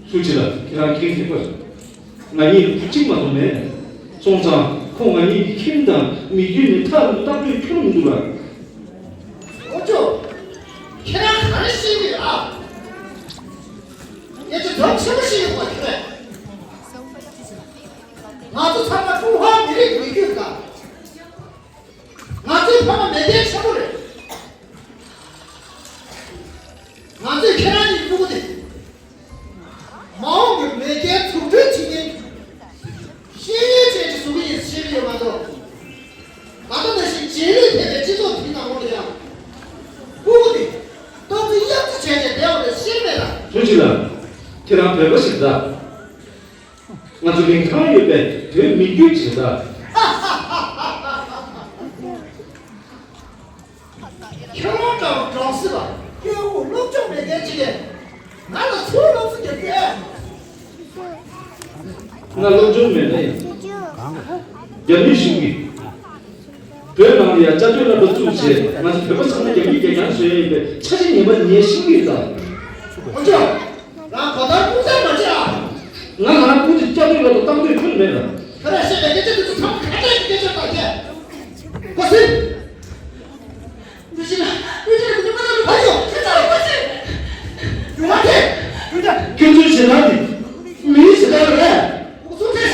ཧྲུའུ་ཅི་ལགས་ཁྱེད་རང་མཁྱེན་གྱི་པ། ང་གཉིས་བུ་གཅིག་མ་གཏོགས་མེད། སོང་ཙང་ཁོང་ང་གཉིས་ཀྱི་ཁྱིམ་དང་མི་རྒྱུད་ནི་མཐའ་རུ་བཏགས་འདོད་ཁྱོན་མི་འདུག་ལ། ཨོ་ཅོ། ཁྱེད་རང་ག་རེ་བཤད་ཀྱི་ཡོད་ཨ། སྐད་ཆ་འདྲ་ཆེན་པོ་བཤད་ཡོད་པ་ཁྱེད་རང་། ང་ཚོ་ཚང་མ་ཀྲུང་ཧྭ་མི་རིགས་མི་རྒྱུད་དང་། ང་ཚོའི་ཕ་མ་མེས་རྒྱལ་ཆེན་པོ་རེད། ང་ཚོས་ཁྱེད་རང་གཉིས་ཕྲུ་གུ་དེ། མ་འོངས་ཀྱི་མེས་རྒྱལ་འཛུགས་སྐྲུན་བྱེད་མཁན་གྱི་ཤེས་ཡོན་ཅན་ཅིག་བཟོ་གི་ཡིན་ཟེར་གྱི་ཡོད་མ་གཏོགས། ད་ལྟ་ནང་བཞིན་རྗེས་ལུས་ལྡན་པའི་སྤྱི་ཚོགས་དེའི་ནང་ལོགས་ལ་ཡང་། ཕྲུ་གུ་དེ་སྟོབས་ཆེ་གཡག་རྩེ་བྱས་ནས་བསྡད་པ་རེད་ཟེར་མེད་ལ། ཐུགས་རྗེ་ལགས། ཁྱེད་རང་བོད་པ་ཞིག་ད། ང་ཚོ་རིན་ཐང་ཡོད་པའི་བོད་མི་རྒྱུད་ཅིག་ད། ཁྱོད་རང་འདྲ་བོ་གྲོང་གསེབ་པ་སྐྱོ་བོ་སློབ་སྦྱོང་མེད་མཁན་ཅིག་གིས་ང་ལ་ཚུར་སློབ་གསོ་རྒྱབ་ཀྱི། ང་སློབ་སྦྱོང་མེད་ན་ཡང་རྒྱ་མི་ཞིག་གིས་བོད་ནང་ལ་ཡང་བཅའ་སྡོད་སློབ་གྲྭ་བཙུགས་བྱས་ང་ཚོ་བོད་པ་ཚང་མ་རྒྱ་མིས་རྒྱ་རྐྱང་བཟོས་ཡིན་པའི་འཆར་གཞི་ངན་པ་ངས་ཤེས་ཀྱི་ཡོད་ད། ཨོ་ཅོ། རང་གོ་བརྡ་ཀུན་གསལ་མ་བྱེད་ཨ། ང་ང་རང་ཀུན་གྱིས་བཅའ་སྡོད་སློབ་གྲྭ་བཏང་འདོད་ཁྱོན་མེད་ལ། ཁ་ལག་བཤད་པའི་སྐད་ཆ་འདི་ཚོ་ཚང་མ་ཁ་བྲལ་གྱི་སྐད་ཆ་དང་ཁྱད། ཀོ་སི། འདི་ཕྱི་ལ་ཀུན་གྱིས་ཀུན་གྱིས་མ་ལ་ལུ་ཕ་ཡོ་ཁྱེད་ཚོ་ལ་ཀོ་སི། ཡོང་བ་ཁྱེད། ཀུན་གྱིས། ཁྱེད་ཚོའི་ཞེ་སྡང་འདི་མིའི་ཞེ་སྡང་རེད། ཀོ་སུ་ཁྱེད།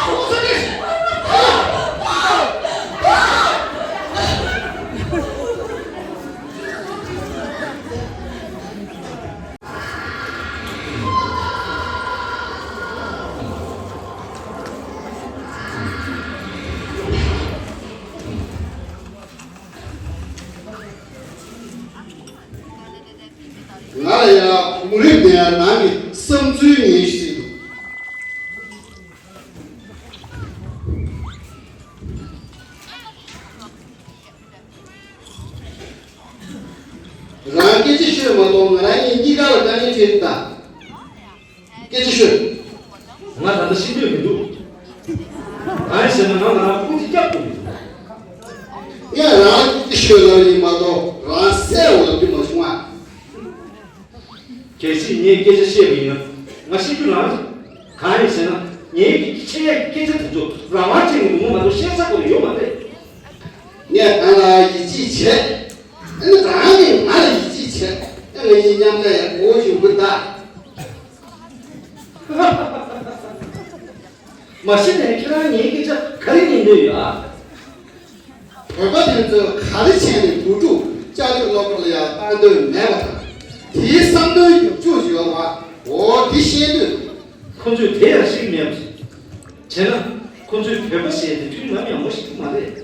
ཀོ་སུ་ཁྱེད། ང་ལ་ཡང་མུ་རིབ་ནས་ནང་གི་བསམ་ཚུལ་ངེས་ཤིག་འདུག་རང་སྐད་ཆ་ཤོད་མ་གཏོགས་ང་རང་གཉིས་གཉིས་ཀ་ལ་དཀའ་ངལ་འཕྲད་ཀྱི་ད། སྐད་ཆ་ཤོད། ང་ད་ལྟ་ཤེས་འདོད་མི་འདུག་གང་ཡིན་ཟེར་ན་ང་ང་རང་ཁུངས་ཅིག་བསྐྱབ་ཐུབ་མི་འདུག་ངས་རང་སྐད་ཆ་ཤོད་ལབ་ཡིན་མ་གཏོགས་རང་གསལ་བོ་ལབ་རྒྱུ་མ་བྱུང་ང་། གལ་སྲིད་ངས་སྐད་ཆ་བཤད་པ་ཡིན་ན་ང་ཤེས་རྒྱུ་རང་རེད། གང་ཡིན་ཟེར་ན་ངའི་ཆེད་ཡས་སྐད་ཆ་དེ་ཚོ་རང་དབང་ཅན་གྱི་ངོ་མ་གཏོགས་བཤད་ས་ཁོ་རང་ཡོད་མ་རེད། ངས་གང་ལ་ཡིད་ཆེས་བྱེད། ཨ་ནི་རང་གིས་ང་ལ་ཡིད་ཆེས་བྱེད། ཨ་ང་གཉིས་མཉམ་ལས་ཡག་པོ་ཞིག་འབུལ་ད། མ་གཞི་ནས་ཁྱེད་རང་ངའི་སྐད་ཆ་ག་རེ་ཉན་འདོད་ཡོད་ཨ། བོད་པ་དེ་ཚོས་ག་རེ་བྱས་ནས་བུ་ཕྲུག་བཅའ་སྡོད་སློབ་གྲྭ་ལ་ཡང་བཏང་འདོད་མེད་པ་དང་། དེའི་བསམ་དོན་རྒྱབ་ཕྱོགས་ཤིག་ཡོད་པ་འོ་དེ་ཤེས་འདོད། ཁོ་ཚོས་དེ་ཡང་ཤེས་ཀྱི་མེད་པ་བྱས་ན་ཁོ་ཚོས་བོད་པ་ཟེར་དེ་དུས་ནམ་ཡང་ངོ་ཤེས་ཀྱི་མ་རེད།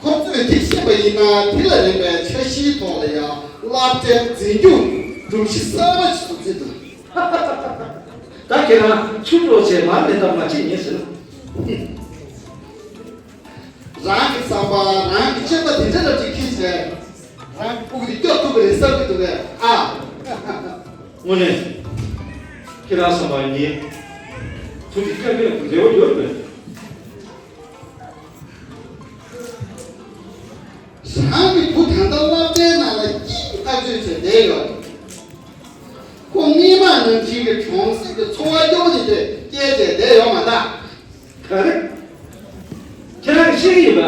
ཁོ་ཚོས་དེ་ཤེས་པ་ཡིན་ན་དེ་ལ་ལན་པའི་འཆར་གཞིའི་ཐོག་ལ་ཡང་སློབ་གྲྭའི་འཛིན་སྐྱོང་སྒྲོམ་གཞི་གསར་པ་ཞིག་བཟོ་རྩིས་འདུག་ད་ཁྱེད་རང་ཆུ་འགྲོ་བྱས་མར་ལེན་སྟབས་མ་བྱེད་ཉན་ཟེར་ན། རང་གི་བསམ་པ་རང་གི་སྤྱོད་པ་དེ་འདྲ་ལ་ཅིག་ཁྱེར་བྱས། རང་གི་ཕྲུ་གུ་དེ་སྐྱོབ་ཐུབ་པ་རེད་བསམ་གྱི་འདུག་གས་ཨ། དངོས་གནས། ཁྱེད་རང་བསམ་པ་ཡིན། བུ་དེ་སྐྱོབ་ཡག་གི་རེ་བ་ཡོད་པས། རང་གི་བུ་ད་ལྟ་སློབ་གྲྭའི་ནང་ལ་སྐྱིད་ཐག་ཆོད་བྱས་བསྡད་ཡོད། ཁོ་སྔོན་མ་ནང་བཞིན་གྱི་གྲོང་གསེབ་ཀྱི་འཚོ་བ་སྐྱོ་བོ་དེ་དེ་སྐྱེལ་བྱས་བསྡད་ཡོད་མ་ད། ག་རེ། ཁྱེད་རང་གིས་ཤེས་ཀྱི་ཡོད་པས་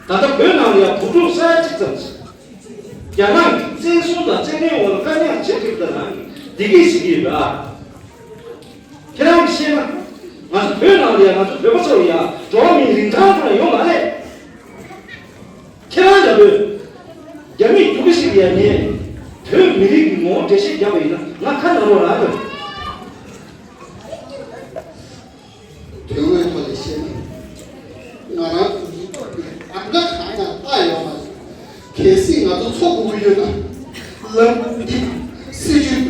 ཨ། ད་ལྟ་བོད་ནང་ལ་ཡང་བུ་ཕྲུག་ས་ཡ་གཅིག་ཙམ་ཞིག་རྒྱ་ནག་གི་བཙན་བཟུང་དང་བཙན་གནོན་འོག་ལ་དཀའ་རྙོག་བྱེད་ཐུབ་པ་དང་འདི་གིས་ཤེས་ཀྱི་ཡོད་པ། ཁྱེད་རང་གིས་ཤེས་ན། ང་ཚོ་བོད་ནང་ལ་ཡང་ང་ཚོ་བོད་པ་ཚོ་ལ་ཡང་འགྲོ་བ་མིའི་རིན་ཐང་ཐོག་ལ་ཡོང་མ་རེད། ཁྱེད་རང་འདྲ་བོད་རྒྱ་མིའི་རྒྱུག་ཁ་ཞིག་ལ་ཡང་ངས་བོད་མི་རིགས་ཀྱི་ངོ་བོ་འགྲེལ་བཤད་རྒྱབ་པ་ཡིན་ན་ང་ཁ་ནང་ལོགས་རང་ཡོད། དོན་དངོས་ཐོག་ནས་བཤད་ན། ང་རང་ཚོ་མི་ཐོག་ནས་གང་ག་གང་ཡང་བལྟ་ཡོད་མ་རེད། གལ་སྲིད་ང་ཚོ་འཚོ་དགོས་ཀྱི་ཡོད་ན། ལམ་འདི་སྲིད་ཇུས་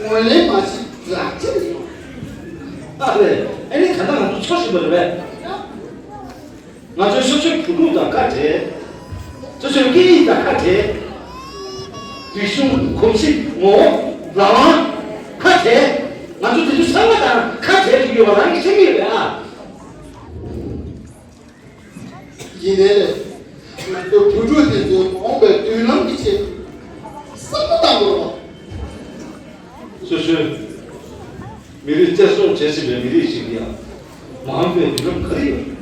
ངོས་ལེན་མ་བྱེད་རག་ཅི་རེད། ཨ་ལས། ཨ་ནི་ད་ལྟ་ང་ཚོ་འཚོ་བཞིན་པ་རེད་པས། ང་ཚོའི་སོ་སོའི་བུ་ཕྲུག་དང་ཁ་བྲལ། སོ་སོའི་སྐད་ཡིག་དང་ཁ་བྲལ། རིག་གཞུང་གོམས་གཤིས་ངོ་བོ་རང་དབང་ཁ་བྲལ། ང་ཚོ་དེ་ཚོ་ཚང་མ་དང་ཁ་བྲལ་ཐུབ་ཡོད་པ་རང་གིས་ཤེས་ཀྱི་ཡོད་རེད་ཨ། ཡིན་ནའི་ལས། ང་ཚོའི་བུ་ཕྲུག་དེ་ཚོ་འོངས་པའི་མདུན་ལམ་གྱི་ཆེད་དུ་བསམ་བློ་བཏང་དགོས་པ། སོ་སོའི་མི་རིགས་བཙན་བཟུང་བྱས་ཟིན་པའི་མི་རིགས་ཤིག་ཡང་མ་འོངས་པའི་མདུན་ལམ་ག་རེ་ཡོད།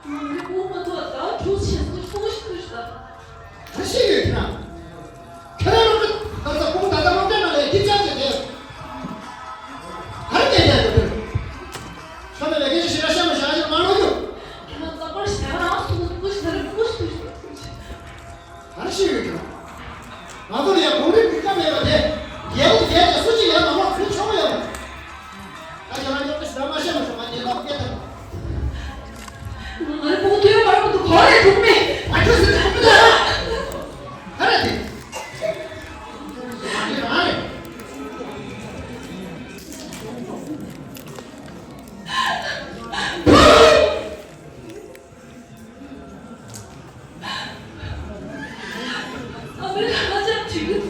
ང་རའི་དབུ་མ་ཐོག་ཟླ་བ་དྲུག་ཕྱིན་སོང་། ཁོང་ཞིག་ཁུར་ཞིག་ད། ག་རེ་བཤད་ཡོད་ཁྱེད་རང་། ཁྱེད་རང་རང་གི་ད་ལྟ་ཁོང་ད་ལྟ་སློབ་གྲྭ་ནང་ལ་ཡ་ཁྱི་ཅག་ཅིག་རེད། ག་རེ་བཤད་ཡོད་ཁྱེད་རང་། ཆོ་མེད་ལས་ཀའི་ཞིག་ར་ཤ་མ་ཤ་ཡོད་མ་ལོ་ཡོད། ཁྱེད་རང་རྩ་བར་ཞེ་དྲག་རང་སུ་ཁུར་ཞིག་ད་རེ་ཁུར་ཞིག་ཁུར་ཞིག་ག་རེ་བཤད་ཡོད་ཁྱེད་རང་། ང་ཚོ་ལ་ཡང་གོང་རིམ་མི་སྐབས་མེད་པ་དེ། རྒྱལ་པོ་རྒྱལ་ནས་སུ་གཅིག་ཡང་ནང་ལོགས་ཕུད་ཆོག་གི་ཡོད་མ་རེད། ད་ཁྱེད་རང་ཉོབ་ཏོ་ཞེ་དྲག་མ་བཤད་མ་ཤོག་ང་ཉེན་རྟོག་སྐད་ཐོན། ང་རེ་ཕྲུ་གུ་ཐོན་པར་མི་འདུག་གོ་རེ་ཐུག་མེད། ང་ཁྱོད་སུ་ཐུག་མི་འདུག་ག་རེ་དེ། ང་རེ་རང་རེད། ཨ་མའི་ལྷ་ལྕམ་བྱེད་ཀྱི་འདུག་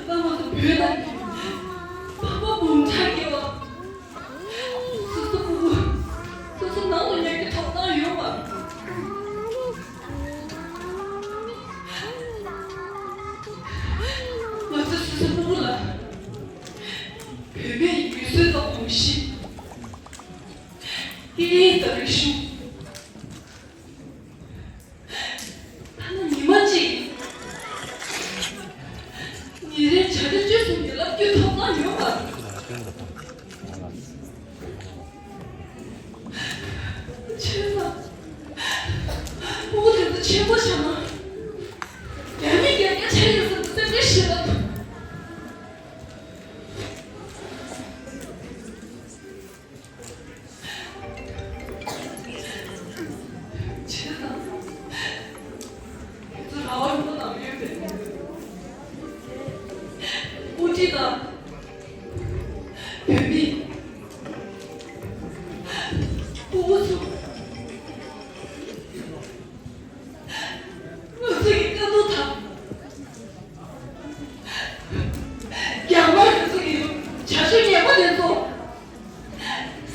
ད་ང་ཚོ་བོད་ནང་གི་ཕ་མ་འབུམ་ཕྲག་བརྒལ་བ། སོ་སོ་སྤུ་གུ་སོ་སོ་ནང་དུ་ཉར་རྒྱུ་ཐོབ་ཐང་ཡོད་པ། ང་ཚོ་སོ་སོ་སྤུ་གུ་ལ་བོད་པའི་ཡུལ་སྲོལ་དང་གོམས་གཤིས། སྐད་ཡིག་དང་རིག་གཞུང་། ཐ་ན་ཉི་མ་གཅིག་ཉིན་རེའི་བྱ་དགའ་སྤྱོད་གསུམ་གྱི་ལབ་རྒྱུ་ཐོབ་ཐང་ཡོད་པ། ཆོས་ལ་སྤུ་གུ་དེ་ཚོ་ཆེན་པོ་བྱས་ན་རྒྱ་མི་རྒྱ་རྒྱ་ཆེ་ཡོད་ཟེར་ཏེ་སེམས་ཁྲལ་བྱེད་ལ། བྱས་ཙང་། ཁྱེད་ཚོ་རང་དབང་རིན་པོ་ནང་ཡོད་པའི་དབུ་ཁྲིད་དང་། བོད་མི། སྤུ་གུ་ཚོ། ང་ཚོ་གི་བཀའ་སློབ་དང་། རྒྱ་དམར་ང་ཚོ་གི་བྱ་སྤྱོད་ངན་པ་དེ་ཚོ་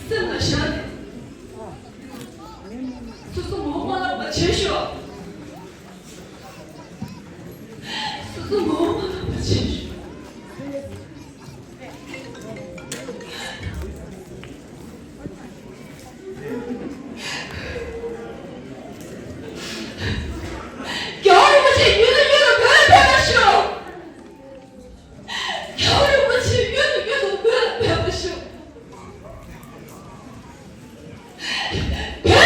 སེམས་ལ་བཞག་ནས། སོ་སོ་ངོ་མ་ལབ་པ་བྱེད་ཤོག་སོ་སོ་ངོ་མ་ལབ་པ་བྱེད་ཤོག་རྒྱལ་བ་རིན་པོ་ཆེ་ཡུན་རིང་ཡུན་རིང་བོད་ལ་ཕེབས་པར་ཤོག་རྒྱལ་བ་རིན་པོ་ཆེ་ཡུན་རིང་ཡུན་རིང་བོད་ལ་ཕེབས་པར་ཤོག་བོད་